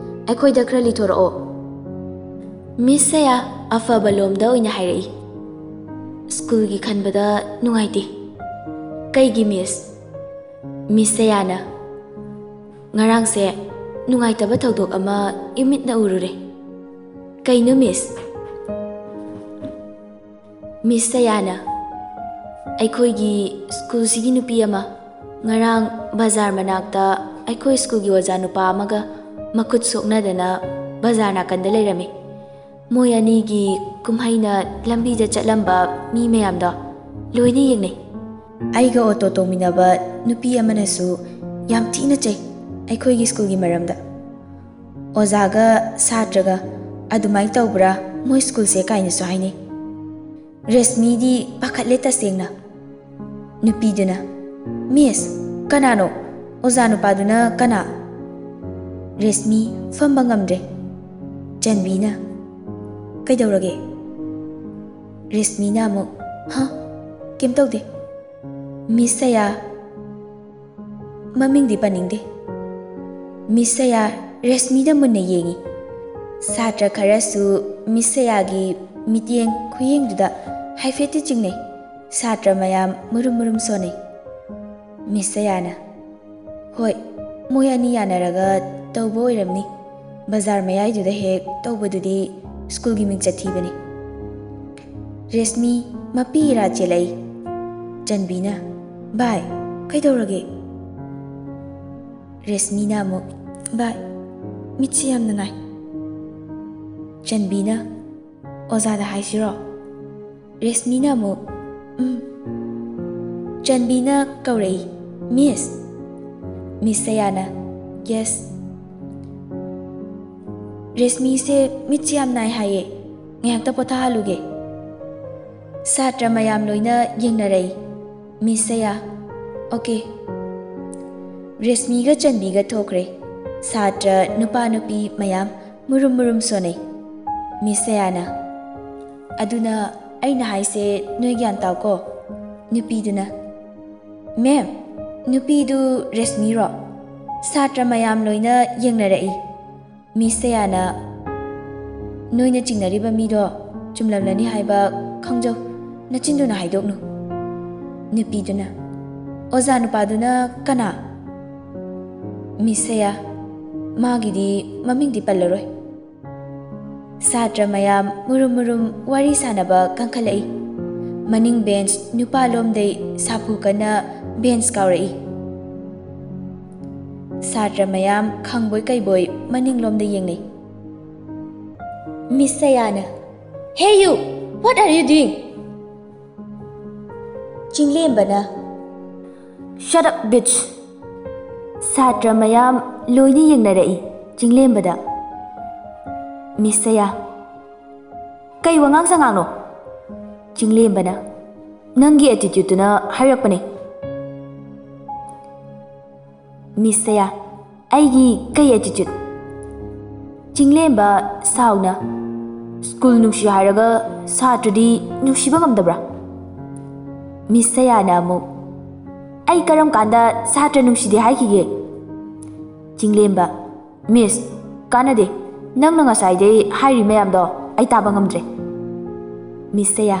ꯑꯩꯈꯣꯏꯗ ꯈꯔ ꯂꯤꯊꯣꯔꯛꯑꯣ꯫" ꯃꯤꯁ ꯁꯌꯥ ꯑꯐꯕ ꯂꯣꯝꯗ ꯑꯣꯏꯅ ꯍꯥꯏꯔꯛꯏ, "ꯁ꯭ꯀꯨꯜꯒꯤ ꯈꯟꯕꯗ ꯅꯨꯡꯉꯥꯏꯇꯦ꯫" "ꯀꯩꯒꯤ, ꯃꯤꯁ?" ꯃꯤꯁ ꯁꯌꯥꯅ, "ꯉꯔꯥꯡꯁꯦ ꯅꯨꯡꯉꯥꯏꯇꯕ ꯊꯧꯗꯣꯛ ꯑꯃ ꯏꯃꯤꯠꯅ ꯎꯔꯨꯔꯦ꯫" "ꯀꯩꯅꯣ, ꯃꯤꯁ?" ꯃꯤꯁ ꯁꯌꯥꯅ, "ꯑꯩꯈꯣꯏꯒꯤ ꯁ꯭ꯀꯨꯜꯁꯤꯒꯤ ꯅꯨꯄꯤ ꯑꯃ ꯉꯔꯥꯡ ꯕꯖꯥꯔ ꯃꯅꯥꯛꯇ ꯑꯩꯈꯣꯏ ꯁ꯭ꯀꯨꯜꯒꯤ ꯑꯣꯖꯥ ꯅꯨꯄꯥ ꯑꯃꯒ ꯃꯈꯨꯠ ꯁꯣꯛꯅꯗꯅ ꯕꯖꯥꯔ ꯅꯥꯀꯟꯗ ꯂꯩꯔꯝꯃꯤ꯫ ꯃꯣꯏ ꯑꯅꯤꯒꯤ ꯀꯨꯝꯍꯩꯅ ꯂꯝꯕꯤꯗ ꯆꯠꯂꯝꯕ ꯃꯤ ꯃꯌꯥꯝꯗꯣ ꯂꯣꯏꯅ ꯌꯦꯡꯅꯩ꯫ ꯑꯩꯒ ꯑꯣꯇꯣ ꯇꯣꯡꯃꯤꯟꯅꯕ ꯅꯨꯄꯤ ꯑꯃꯅꯁꯨ ꯌꯥꯝ ꯊꯤꯅ ꯆꯩ ꯑꯩꯈꯣꯏꯒꯤ ꯁ꯭ꯀꯨꯜꯒꯤ ꯃꯔꯝꯗ꯫ ꯑꯣꯖꯥꯒ ꯁꯥꯇ꯭ꯔꯒ ꯑꯗꯨꯃꯥꯏꯅ ꯇꯧꯕ꯭ꯔꯥ ꯃꯣꯏ ꯁ꯭ꯀꯨꯜꯁꯦ ꯀꯥꯏꯅꯁꯨ ꯍꯥꯏꯅꯩ꯫" ꯔꯦꯁꯃꯤꯗꯤ ꯄꯥꯈꯠꯂꯦ ꯇꯁꯦꯡꯅ꯫ ꯅꯨꯄꯤꯗꯨꯅ, "ꯃꯤꯁ, ꯀꯅꯥꯅꯣ? ꯑꯣꯖꯥ ꯅꯨꯄꯥꯗꯨꯅ ꯀꯅꯥ?" ꯔꯦꯁꯃꯤ ꯐꯝꯕ ꯉꯝꯗ꯭ꯔꯦ꯫ ꯆꯟꯕꯤꯅ, "ꯀꯩꯗꯧꯔꯒꯦ?" ꯔꯦꯁꯃꯤꯅ ꯑꯃꯨꯛ, "ꯍꯥ? ꯀꯩꯝ ꯇꯧꯗꯦ꯫" ꯃꯤꯁ ꯁꯌꯥ, ꯃꯃꯤꯡꯗꯤ ꯄꯟꯅꯤꯡꯗꯦ꯫ ꯃꯤꯁ ꯁꯌꯥ ꯔꯦꯁꯃꯤꯗ ꯃꯨꯟꯅ ꯌꯦꯡꯏ꯫ ꯁꯥꯇ꯭ꯔ ꯈꯔꯁꯨ ꯃꯤꯁ ꯁꯌꯥꯒꯤ ꯃꯤꯠꯌꯦꯡ ꯈꯨꯌꯦꯡꯗꯨꯗ ꯍꯥꯏꯐꯦꯠꯇꯤ ꯆꯤꯡꯅꯩ꯫ ꯁꯥꯇ꯭ꯔ ꯃꯌꯥꯝ ꯃꯨꯔꯨꯝ ꯃꯨꯔꯨꯝ ꯁꯣꯟꯅꯩ꯫ ꯃꯤꯁ ꯁꯌꯥꯅ, "ꯍꯣꯏ, ꯃꯣꯏ ꯑꯅꯤ ꯌꯥꯅꯔꯒ ꯇꯧꯕ ꯑꯣꯏꯔꯝꯅꯤ꯫ ꯕꯖꯥꯔ ꯃꯌꯥꯏꯗꯨꯗ ꯍꯦꯛ ꯇꯧꯕꯗꯨꯗꯤ ꯁ꯭ꯀꯨꯜꯒꯤ ꯃꯤꯡꯆꯠ ꯊꯤꯕꯅꯤ꯫" ꯔꯦꯁꯃꯤ ꯃꯄꯤ ꯏꯔꯥ ꯆꯦꯜꯂꯛꯏ꯫ ꯆꯟꯕꯤꯅ, "ꯚꯥꯏ, ꯀꯩꯗꯧꯔꯒꯦ?" ꯔꯦꯁꯃꯤꯅ ꯑꯃꯨꯛ, "ꯚꯥꯏ, ꯃꯤꯠꯁꯦ ꯌꯥꯝꯅ ꯅꯥꯏ꯫" ꯆꯟꯕꯤꯅ, ꯑꯣꯖꯥꯗ ꯍꯥꯏꯁꯤꯔꯣ? ꯔꯦꯁꯃꯤꯅ ꯑꯃꯨꯛ, "ꯎꯝ꯫" ꯆꯟꯕꯤꯅ ꯀꯧꯔꯛꯏ, "ꯃꯤꯁ?" ꯃꯤꯁ ꯁꯌꯥꯅ, "ꯌꯦꯁ꯫" "ꯔꯦꯁꯃꯤꯁꯦ ꯃꯤꯠꯁꯦ ꯌꯥꯝ ꯅꯥꯏ ꯍꯥꯏꯌꯦ, ꯉꯥꯏꯍꯥꯛꯇ ꯄꯣꯊꯥꯍꯜꯂꯨꯒꯦ꯫" ꯁꯥꯇ꯭ꯔ ꯃꯌꯥꯝ ꯂꯣꯏꯅ ꯌꯦꯡꯅꯔꯛꯏ꯫ ꯃꯤꯁ ꯁꯌꯥ, "ꯑꯣꯀꯦ꯫" ꯔꯦꯁꯃꯤꯒ ꯆꯟꯕꯤꯒ ꯊꯣꯛꯈ꯭ꯔꯦ꯫ ꯁꯥꯇ꯭ꯔ ꯅꯨꯄꯥ ꯅꯨꯄꯤ ꯃꯌꯥꯝ ꯃꯨꯔꯨꯝ ꯃꯨꯔꯨꯝ ꯁꯣꯟꯅꯩ꯫ ꯃꯤꯁ ꯁꯌꯥꯅ, "ꯑꯗꯨꯅ ꯑꯩꯅ ꯍꯥꯏꯁꯦ ꯅꯣꯏ ꯒ꯭ꯌꯥꯟ ꯇꯥꯎꯀꯣ꯫" ꯅꯨꯄꯤꯗꯨꯅ, "ꯃꯦꯝ, ꯅꯨꯄꯤꯗꯨ ꯔꯦꯁꯃꯤꯔꯣ? ꯁꯥꯇ꯭ꯔ ꯃꯌꯥꯝ ꯂꯣꯏꯅ ꯌꯦꯡꯅꯔꯛꯏ꯫" ꯃꯤꯁ ꯁꯌꯥꯅ, "ꯅꯣꯏꯅ ꯆꯤꯡꯅꯔꯤꯕ ꯃꯤꯗꯣ ꯆꯨꯝꯂꯝꯂꯅꯤ ꯍꯥꯏꯕ ꯈꯪꯖꯧ, ꯅꯆꯤꯟꯗꯨꯅ ꯍꯥꯏꯗꯣꯛꯅꯨ꯫" ꯅꯨꯄꯤꯗꯨꯅ, "ꯑꯣꯖꯥ ꯅꯨꯄꯥꯗꯨꯅ ꯀꯅꯥ?" ꯃꯤꯁ ꯁꯌꯥ, "ꯃꯥꯒꯤꯗꯤ ꯃꯃꯤꯡꯗꯤ ꯄꯜꯂꯔꯣꯏ꯫" ꯁꯥꯇ꯭ꯔ ꯃꯌꯥꯝ ꯃꯨꯔꯨꯝ ꯃꯨꯔꯨꯝ ꯋꯥꯔꯤ ꯁꯥꯟꯅꯕ ꯀꯟꯈꯠꯂꯛꯏ꯫ ꯃꯅꯤꯡ ꯕꯦꯟꯁ ꯅꯨꯄꯥ ꯂꯣꯝꯗꯩ ꯁꯥꯐꯨ ꯀꯟꯅ ꯕꯦꯟꯁ ꯀꯥꯎꯔꯛꯏ꯫ ꯁꯥꯇ꯭ꯔ ꯃꯌꯥꯝ ꯈꯪꯕꯣꯏ ꯀꯩꯕꯣꯏ ꯃꯅꯤꯡꯂꯣꯝꯗ ꯌꯦꯡꯅꯩ꯫ ꯃꯤꯁ ꯁꯌꯥꯅ, "Hey you! What are you doing?" ꯆꯤꯡꯂꯦꯝꯕꯅ, "Shut up, bitch!" ꯁꯥꯇ꯭ꯔ ꯃꯌꯥꯝ ꯂꯣꯏꯅ ꯌꯦꯡꯅꯔꯛꯏ ꯆꯤꯡꯂꯦꯝꯕꯗ꯫ ꯃꯤꯁ ꯁꯌꯥ, "ꯀꯩ ꯋꯥꯉꯥꯡ ꯁꯉꯥꯡꯅꯣ?" ꯆꯤꯡꯂꯦꯝꯕꯅ, "ꯅꯪꯒꯤ ꯑꯦꯇꯤꯇ꯭ꯌꯨꯠꯇꯨꯅ ꯍꯥꯏꯔꯛꯄꯅꯦ꯫" ꯃꯤꯁ ꯁꯌꯥ, "ꯑꯩꯒꯤ ꯀꯩ ꯑꯦꯇꯤꯇ꯭ꯌꯨꯠ?" ꯆꯤꯡꯂꯦꯝꯕ ꯁꯥꯎꯅ, "ꯁ꯭ꯀꯨꯜ ꯅꯨꯡꯁꯤ ꯍꯥꯏꯔꯒ ꯁꯥꯇ꯭ꯔꯗꯤ ꯅꯨꯡꯁꯤꯕ ꯉꯝꯗꯕ꯭ꯔꯥ?" ꯃꯤꯁ ꯁꯌꯥꯅ ꯑꯃꯨꯛ, "ꯑꯩ ꯀꯔꯝ ꯀꯥꯟꯗ ꯁꯥꯇ꯭ꯔ ꯅꯨꯡꯁꯤꯗꯦ ꯍꯥꯏꯈꯤꯒꯦ?" ꯆꯤꯡꯂꯦꯝꯕ, "ꯃꯤꯁ, ꯀꯥꯟꯅꯗꯦ꯫ ꯅꯪꯅ ꯉꯁꯥꯏꯗꯩ ꯍꯥꯏꯔꯤ ꯃꯌꯥꯝꯗꯣ ꯑꯩ ꯇꯥꯕ ꯉꯝꯗ꯭ꯔꯦ꯫" ꯃꯤꯁ ꯁꯌꯥ,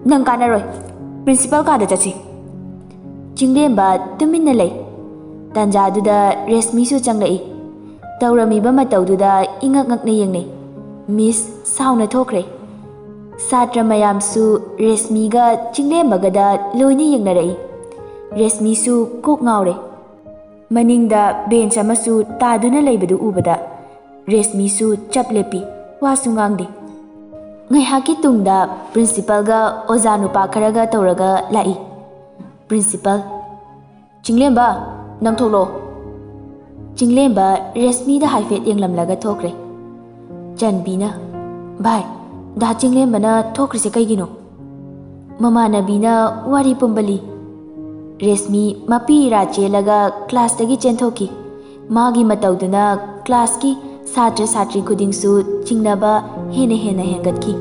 "ꯅꯪ ꯀꯥꯟꯅꯔꯣꯏ꯫ ꯄ꯭ꯔꯤꯟꯁꯤꯄꯥꯜ ꯀꯥꯗ ꯆꯠꯁꯤ꯫" ꯆꯤꯡꯂꯦꯝꯕ ꯇꯨꯃꯤꯟꯅ ꯂꯩ꯫ ꯇꯥꯟꯖꯥꯗꯨꯗ ꯔꯦꯁꯃꯤꯁꯨ ꯆꯪꯂꯛꯏ꯫ ꯇꯧꯔꯝꯃꯤꯕ ꯃꯇꯧꯗꯨꯗ ꯏꯉꯛ ꯉꯛꯅ ꯌꯦꯡꯅꯩ꯫ ꯃꯤꯁ ꯁꯥꯎꯅ ꯊꯣꯛꯈ꯭ꯔꯦ꯫ ꯁꯥꯇ꯭ꯔ ꯃꯌꯥꯝꯁꯨ ꯔꯦꯁꯃꯤꯒ ꯆꯤꯡꯂꯦꯝꯕꯒꯗ ꯂꯣꯏꯅ ꯌꯦꯡꯅꯔꯛꯏ꯫ ꯔꯦꯁꯃꯤꯁꯨ ꯀꯣꯛ ꯉꯥꯎꯔꯦ꯫ ꯃꯅꯤꯡꯗ ꯕꯦꯟꯆ ꯑꯃꯁꯨ ꯇꯥꯗꯨꯅ ꯂꯩꯕꯗꯨ ꯎꯕꯗ ꯔꯦꯁꯃꯤꯁꯨ ꯆꯞ ꯂꯦꯞꯄꯤ, ꯋꯥꯁꯨ ꯉꯥꯡꯗꯦ꯫ ꯉꯥꯏꯍꯥꯛꯀꯤ ꯇꯨꯡꯗ ꯄ꯭ꯔꯤꯟꯁꯤꯄꯜꯒ ꯑꯣꯖꯥ ꯅꯨꯄꯥ ꯈꯔꯒ ꯇꯧꯔꯒ ꯂꯥꯛꯏ꯫ ꯄ꯭ꯔꯤꯟꯁꯤꯄꯜ, "ꯆꯤꯡꯂꯦꯝꯕ, ꯅꯪ ꯊꯣꯛꯂꯛꯑꯣ꯫" ꯆꯤꯡꯂꯦꯝꯕ ꯔꯦꯁꯃꯤꯗ ꯍꯥꯏꯐꯦꯠ ꯌꯦꯡꯂꯝꯂꯒ ꯊꯣꯛꯈ꯭ꯔꯦ꯫ ꯆꯟꯕꯤꯅ, "ꯚꯥꯏ, ꯗꯥ ꯆꯤꯡꯂꯦꯝꯕꯅ ꯊꯣꯛꯈ꯭ꯔꯤꯁꯦ ꯀꯩꯒꯤꯅꯣ?" ꯃꯃꯥꯟꯅꯕꯤꯅ ꯋꯥꯔꯤ ꯄꯨꯝꯕ ꯂꯤ꯫ ꯔꯦꯁꯃꯤ ꯃꯄꯤ ꯏꯔꯥ ꯆꯦꯜꯂꯒ ꯀ꯭ꯂꯥꯁꯇꯒꯤ ꯆꯦꯟꯊꯣꯛꯈꯤ꯫ ꯃꯥꯒꯤ ꯃꯇꯧꯗꯨꯅ ꯀ꯭ꯂꯥꯁꯀꯤ ꯁꯥꯇ꯭ꯔ ꯁꯥꯇ꯭ꯔꯤ ꯈꯨꯗꯤꯡꯁꯨ ꯆꯤꯡꯅꯕ ꯍꯦꯟꯅ ꯍꯦꯟꯅ ꯍꯦꯟꯒꯠꯈꯤ꯫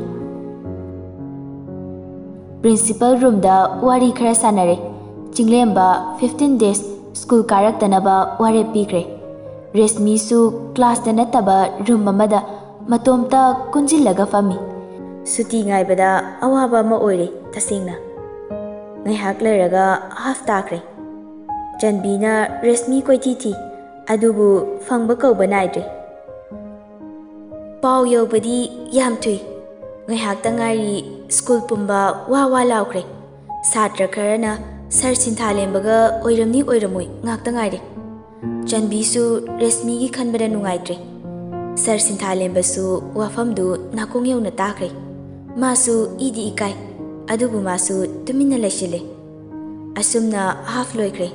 ꯄ꯭ꯔꯤꯟꯁꯤꯄꯜ ꯔꯨꯝꯗ ꯋꯥꯔꯤ ꯈꯔ ꯁꯥꯟꯅꯔꯦ꯫ ꯆꯤꯡꯂꯦꯝꯕ fifteen days ꯁ꯭ꯀꯨꯜ ꯀꯥꯔꯛꯇꯅꯕ ꯋꯥꯔꯦꯞ ꯄꯤꯈ꯭ꯔꯦ꯫ ꯔꯦꯁꯃꯤꯁꯨ ꯀ꯭ꯂꯥꯁꯇ ꯅꯠꯇꯕ ꯔꯨꯝ ꯑꯃꯗ ꯃꯇꯣꯝꯇ ꯀꯨꯟꯁꯤꯜꯂꯒ ꯐꯝꯃꯤ꯫ ꯁꯨꯇꯤ ꯉꯥꯏꯕꯗ ꯑꯋꯥꯕ ꯑꯃ ꯑꯣꯏꯔꯦ ꯇꯁꯦꯡꯅ꯫ ꯉꯥꯏꯍꯥꯛ ꯂꯩꯔꯒ ꯍꯥꯐ ꯇꯥꯈ꯭ꯔꯦ꯫ ꯆꯟꯕꯤꯅ ꯔꯦꯁꯃꯤ ꯀꯣꯏꯊꯤ ꯊꯤ, ꯑꯗꯨꯕꯨ ꯐꯪꯕ ꯀꯧꯕ ꯅꯥꯏꯗ꯭ꯔꯦ꯫ ꯄꯥꯎ ꯌꯧꯕꯗꯤ ꯌꯥꯝ ꯊꯨꯏ꯫ ꯉꯥꯏꯍꯥꯛꯇ ꯉꯥꯏꯔꯤ ꯁ꯭ꯀꯨꯜ ꯄꯨꯝꯕ ꯋꯥ ꯋꯥ ꯂꯥꯎꯈ꯭ꯔꯦ꯫ ꯁꯥꯇ꯭ꯔ ꯈꯔꯅ ꯁꯔ ꯁꯤꯟꯊꯥꯂꯦꯝꯕꯒ ꯑꯣꯏꯔꯝꯅꯤ ꯑꯣꯏꯔꯝꯃꯣꯏ ꯉꯥꯛꯇ ꯉꯥꯏꯔꯦ꯫ ꯆꯟꯕꯤꯁꯨ ꯔꯦꯁꯃꯤꯒꯤ ꯈꯟꯕꯗ ꯅꯨꯡꯉꯥꯏꯇ꯭ꯔꯦ꯫ ꯁꯔ ꯁꯤꯟꯊꯥꯂꯦꯝꯕꯁꯨ ꯋꯥꯐꯝꯗꯨ ꯅꯥꯀꯣꯡ ꯌꯧꯅ ꯇꯥꯈ꯭ꯔꯦ꯫ ꯃꯥꯁꯨ ꯏꯗꯤ ꯏꯀꯥꯏ, ꯑꯗꯨꯕꯨ ꯃꯥꯁꯨ ꯇꯨꯃꯤꯟꯅ ꯂꯩꯁꯤꯜꯂꯦ꯫ ꯑꯁꯨꯝꯅ ꯍꯥꯐ ꯂꯣꯏꯈ꯭ꯔꯦ꯫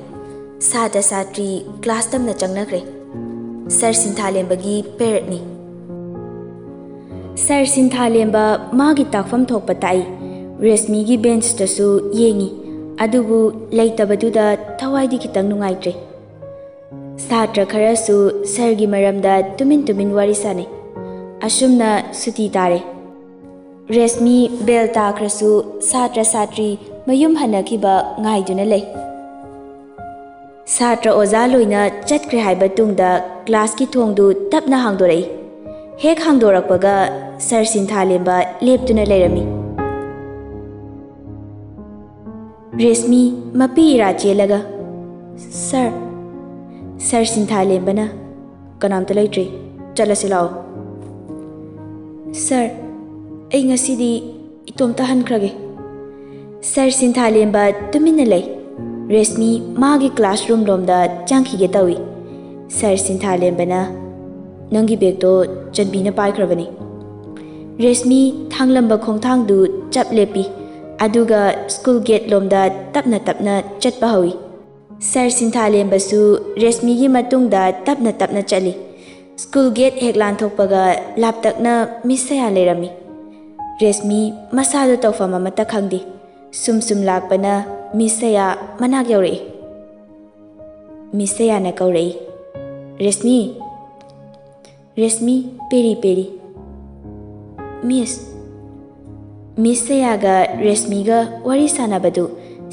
ꯁꯥꯇ꯭ꯔ ꯁꯥꯇ꯭ꯔꯤ ꯀ꯭ꯂꯥꯁ ꯇꯝꯅ ꯆꯪꯅꯈ꯭ꯔꯦ꯫ ꯁꯔ ꯁꯤꯟꯊꯥꯂꯦꯝꯕꯒꯤ ꯄꯦꯔꯠꯅꯤ꯫ ꯁꯔ ꯁꯤꯟꯊꯥꯂꯦꯝꯕ ꯃꯥꯒꯤ ꯇꯥꯛꯐꯝ ꯊꯣꯛꯄ ꯇꯥꯛꯏ꯫ ꯔꯦꯁꯃꯤꯒꯤ ꯕꯦꯟꯁꯇꯁꯨ ꯌꯦꯡꯉꯤ, ꯑꯗꯨꯕꯨ ꯂꯩꯇꯕꯗꯨꯗ ꯊꯋꯥꯏꯗꯤ ꯈꯤꯇꯪ ꯅꯨꯡꯉꯥꯏꯇ꯭ꯔꯦ꯫ ꯁꯥꯇ꯭ꯔ ꯈꯔꯁꯨ ꯁꯔꯒꯤ ꯃꯔꯝꯗ ꯇꯨꯃꯤꯟ ꯇꯨꯃꯤꯟ ꯋꯥꯔꯤ ꯁꯥꯅꯩ꯫ ꯑꯁꯨꯝꯅ ꯁꯨꯇꯤ ꯇꯥꯔꯦ꯫ ꯔꯦꯁꯃꯤ ꯕꯦꯜ ꯇꯥꯈ꯭ꯔꯁꯨ ꯁꯥꯇ꯭ꯔ ꯁꯥꯇ꯭ꯔꯤ ꯃꯌꯨꯝ ꯍꯟꯅꯈꯤꯕ ꯉꯥꯏꯗꯨꯅ ꯂꯩ꯫ ꯁꯥꯇ꯭ꯔ ꯑꯣꯖꯥ ꯂꯣꯏꯅ ꯆꯠꯈ꯭ꯔꯦ ꯍꯥꯏꯕ ꯇꯨꯡꯗ ꯀ꯭ꯂꯥꯁꯀꯤ ꯊꯣꯡꯗꯨ ꯇꯞꯅ ꯍꯥꯡꯗꯣꯔꯛꯏ꯫ ꯍꯦꯛ ꯍꯥꯡꯗꯣꯔꯛꯄꯒ ꯁꯔ ꯁꯤꯟꯊꯥꯂꯦꯝꯕ ꯂꯦꯞꯇꯨꯅ ꯂꯩꯔꯝꯃꯤ꯫ ꯔꯦꯁꯃꯤ ꯃꯄꯤ ꯏꯔꯥ ꯆꯦꯜꯂꯒ, "ꯁꯔ꯫" ꯁꯔ ꯁꯤꯟꯊꯥꯂꯦꯝꯕꯅ, "ꯀꯅꯥꯝꯇ ꯂꯩꯇ꯭ꯔꯤ, ꯆꯠꯂꯁꯤ ꯂꯥꯛꯑꯣ꯫" "ꯁꯔ, ꯑꯩ ꯉꯁꯤꯗꯤ ꯏꯇꯣꯝꯇ ꯍꯟꯈ꯭ꯔꯒꯦ꯫" ꯁꯔ ꯁꯤꯟꯊꯥꯂꯦꯝꯕ ꯇꯨꯃꯤꯟꯅ ꯂꯩ꯫ ꯔꯦꯁꯃꯤ ꯃꯥꯒꯤ ꯀ꯭ꯂꯥꯁꯔꯨꯝ ꯂꯣꯝꯗ ꯆꯪꯈꯤꯒꯦ ꯇꯧꯏ꯫ ꯁꯔ ꯁꯤꯟꯊꯥꯂꯦꯝꯕꯅ, "ꯅꯪꯒꯤ ꯕꯦꯒꯇꯣ ꯆꯟꯕꯤꯅ ꯄꯥꯏꯈ꯭ꯔꯕꯅꯤ꯫" ꯔꯦꯁꯃꯤ ꯊꯥꯡꯂꯝꯕ ꯈꯣꯡꯊꯥꯡꯗꯨ ꯆꯞ ꯂꯦꯞꯄꯤ, ꯑꯗꯨꯒ ꯁ꯭ꯀꯨꯜ ꯒꯦꯠ ꯂꯣꯝꯗ ꯇꯞꯅ ꯇꯞꯅ ꯆꯠꯄ ꯍꯧꯏ꯫ ꯁꯔ ꯁꯤꯟꯊꯥꯂꯦꯝꯕꯁꯨ ꯔꯦꯁꯃꯤꯒꯤ ꯃꯇꯨꯡꯗ ꯇꯞꯅ ꯇꯞꯅ ꯆꯠꯂꯤ꯫ ꯁ꯭ꯀꯨꯜ ꯒꯦꯠ ꯍꯦꯛ ꯂꯥꯟꯊꯣꯛꯄꯒ ꯂꯥꯞꯇꯛꯅ ꯃꯤꯁ ꯁꯌꯥ ꯂꯩꯔꯝꯃꯤ꯫ ꯔꯦꯁꯃꯤ ꯃꯁꯥꯗꯣ ꯇꯧꯐꯝ ꯑꯃꯠꯇ ꯈꯪꯗꯦ꯫ ꯁꯨꯝ ꯁꯨꯝ ꯂꯥꯛꯄꯅ ꯃꯤꯁ ꯁꯌꯥ ꯃꯅꯥꯛ ꯌꯧꯔꯛꯏ꯫ ꯃꯤꯁ ꯁꯌꯥꯅ ꯀꯧꯔꯛꯏ, "ꯔꯦꯁꯃꯤ!" ꯔꯦꯁꯃꯤ ꯄꯦꯔꯤ ꯄꯦꯔꯤ꯫ "ꯃꯤꯁ!" ꯃꯤꯁ ꯁꯌꯥꯒ ꯔꯦꯁꯃꯤꯒ ꯋꯥꯔꯤ ꯁꯥꯟꯅꯕꯗꯨ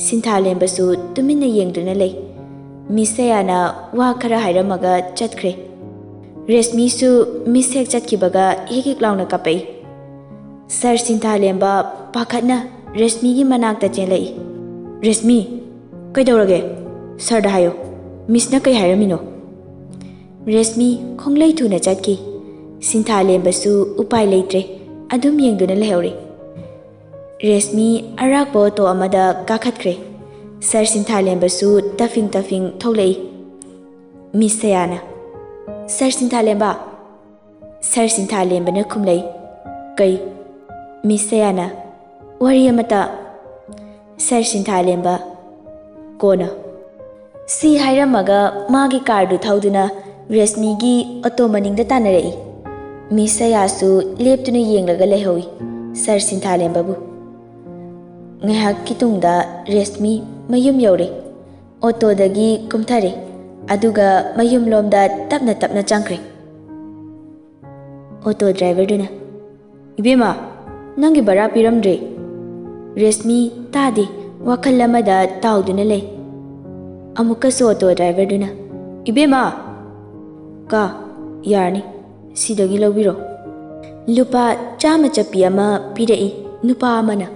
ꯁꯤꯟꯊꯥꯂꯦꯝꯕꯁꯨ ꯇꯨꯃꯤꯟꯅ ꯌꯦꯡꯗꯨꯅ ꯂꯩ꯫ ꯃꯤꯁ ꯁꯌꯥꯅ ꯋꯥ ꯈꯔ ꯍꯥꯏꯔꯝꯃꯒ ꯆꯠꯈ꯭ꯔꯦ꯫ ꯔꯦꯁꯃꯤꯁꯨ ꯃꯤꯁ ꯍꯦꯛ ꯆꯠꯈꯤꯕꯒ ꯍꯤꯛ ꯍꯤꯛ ꯂꯥꯎꯅ ꯀꯞꯄꯛꯏ꯫ ꯁꯔ ꯁꯤꯟꯊꯥꯂꯦꯝꯕ ꯄꯥꯈꯠꯅ ꯔꯦꯁꯃꯤꯒꯤ ꯃꯅꯥꯛꯇ ꯆꯦꯜꯂꯛꯏ꯫ "ꯔꯦꯁꯃꯤ, ꯀꯩꯗꯧꯔꯒꯦ? ꯁꯔꯗ ꯍꯥꯏꯌꯣ, ꯃꯤꯁꯅ ꯀꯩ ꯍꯥꯏꯔꯝꯃꯤꯅꯣ?" ꯔꯦꯁꯃꯤ ꯈꯣꯡꯂꯩ ꯊꯨꯅ ꯆꯠꯈꯤ꯫ ꯁꯤꯟꯊꯥꯂꯦꯝꯕꯁꯨ ꯎꯄꯥꯏ ꯂꯩꯇ꯭ꯔꯦ, ꯑꯗꯨꯝ ꯌꯦꯡꯗꯨꯅ ꯂꯩꯍꯧꯔꯦ꯫ ꯔꯦꯁꯃꯤ ꯑꯔꯥꯛꯄ ꯑꯣꯇꯣ ꯑꯃꯗ ꯀꯥꯈꯠꯈ꯭ꯔꯦ꯫ ꯁꯔ ꯁꯤꯟꯊꯥꯂꯦꯝꯕꯁꯨ ꯇꯐꯤꯡ ꯇꯐꯤꯡ ꯊꯣꯛꯂꯛꯏ꯫ ꯃꯤꯁ ꯁꯌꯥꯅ, "ꯁꯔ ꯁꯤꯟꯊꯥꯂꯦꯝꯕ!" ꯁꯔ ꯁꯤꯟꯊꯥꯂꯦꯝꯕꯅ ꯈꯨꯝꯂꯩ, "ꯀꯩ?" ꯃꯤꯁ ꯁꯌꯥꯅ, "ꯋꯥꯔꯤ ꯑꯃꯇ꯫" ꯁꯔ ꯁꯤꯟꯊꯥꯂꯦꯝꯕ, "ꯀꯣꯟꯅ꯫" ꯁꯤ ꯍꯥꯏꯔꯝꯃꯒ ꯃꯥꯒꯤ ꯀꯥꯔꯗꯨ ꯊꯧꯗꯨꯅ ꯔꯦꯁꯃꯤꯒꯤ ꯑꯣꯇꯣ ꯃꯅꯤꯡꯗ ꯇꯥꯟꯅꯔꯛꯏ꯫ ꯃꯤꯁ ꯁꯌꯥꯁꯨ ꯂꯦꯞꯇꯨꯅ ꯌꯦꯡꯂꯒ ꯂꯩꯍꯧꯏ ꯁꯔ ꯁꯤꯟꯊꯥꯂꯦꯝꯕꯕꯨ꯫ ꯉꯥꯏꯍꯥꯛꯀꯤ ꯇꯨꯡꯗ ꯔꯦꯁꯃꯤ ꯃꯌꯨꯝ ꯌꯧꯔꯦ꯫ ꯑꯣꯇꯣꯗꯒꯤ ꯀꯨꯝꯊꯔꯦ, ꯑꯗꯨꯒ ꯃꯌꯨꯝꯂꯣꯝꯗ ꯇꯞꯅ ꯇꯞꯅ ꯆꯪꯈ꯭ꯔꯦ꯫ ꯑꯣꯇꯣ ꯗ꯭ꯔꯥꯏꯚꯔꯗꯨꯅ, "ꯏꯕꯦꯝꯃ, ꯅꯪꯒꯤ ꯚꯔꯥ ꯄꯤꯔꯝꯗ꯭ꯔꯦ꯫" ꯔꯦꯁꯃꯤ ꯇꯥꯗꯦ, ꯋꯥꯈꯜ ꯑꯃꯗ ꯇꯥꯎꯗꯨꯅ ꯂꯩ꯫ ꯑꯃꯨꯛꯀꯁꯨ ꯑꯣꯇꯣ ꯗ꯭ꯔꯥꯏꯚꯔꯗꯨꯅ, "ꯏꯕꯦꯝꯃ!" "ꯀꯥ, ꯌꯥꯔꯅꯤ, ꯁꯤꯗꯒꯤ ꯂꯧꯕꯤꯔꯣ꯫" ꯂꯨꯄꯥ ꯆꯥꯝꯃ ꯆꯠꯄꯤ ꯑꯃ ꯄꯤꯔꯛꯏ ꯅꯨꯄꯥ ꯑꯃꯅ꯫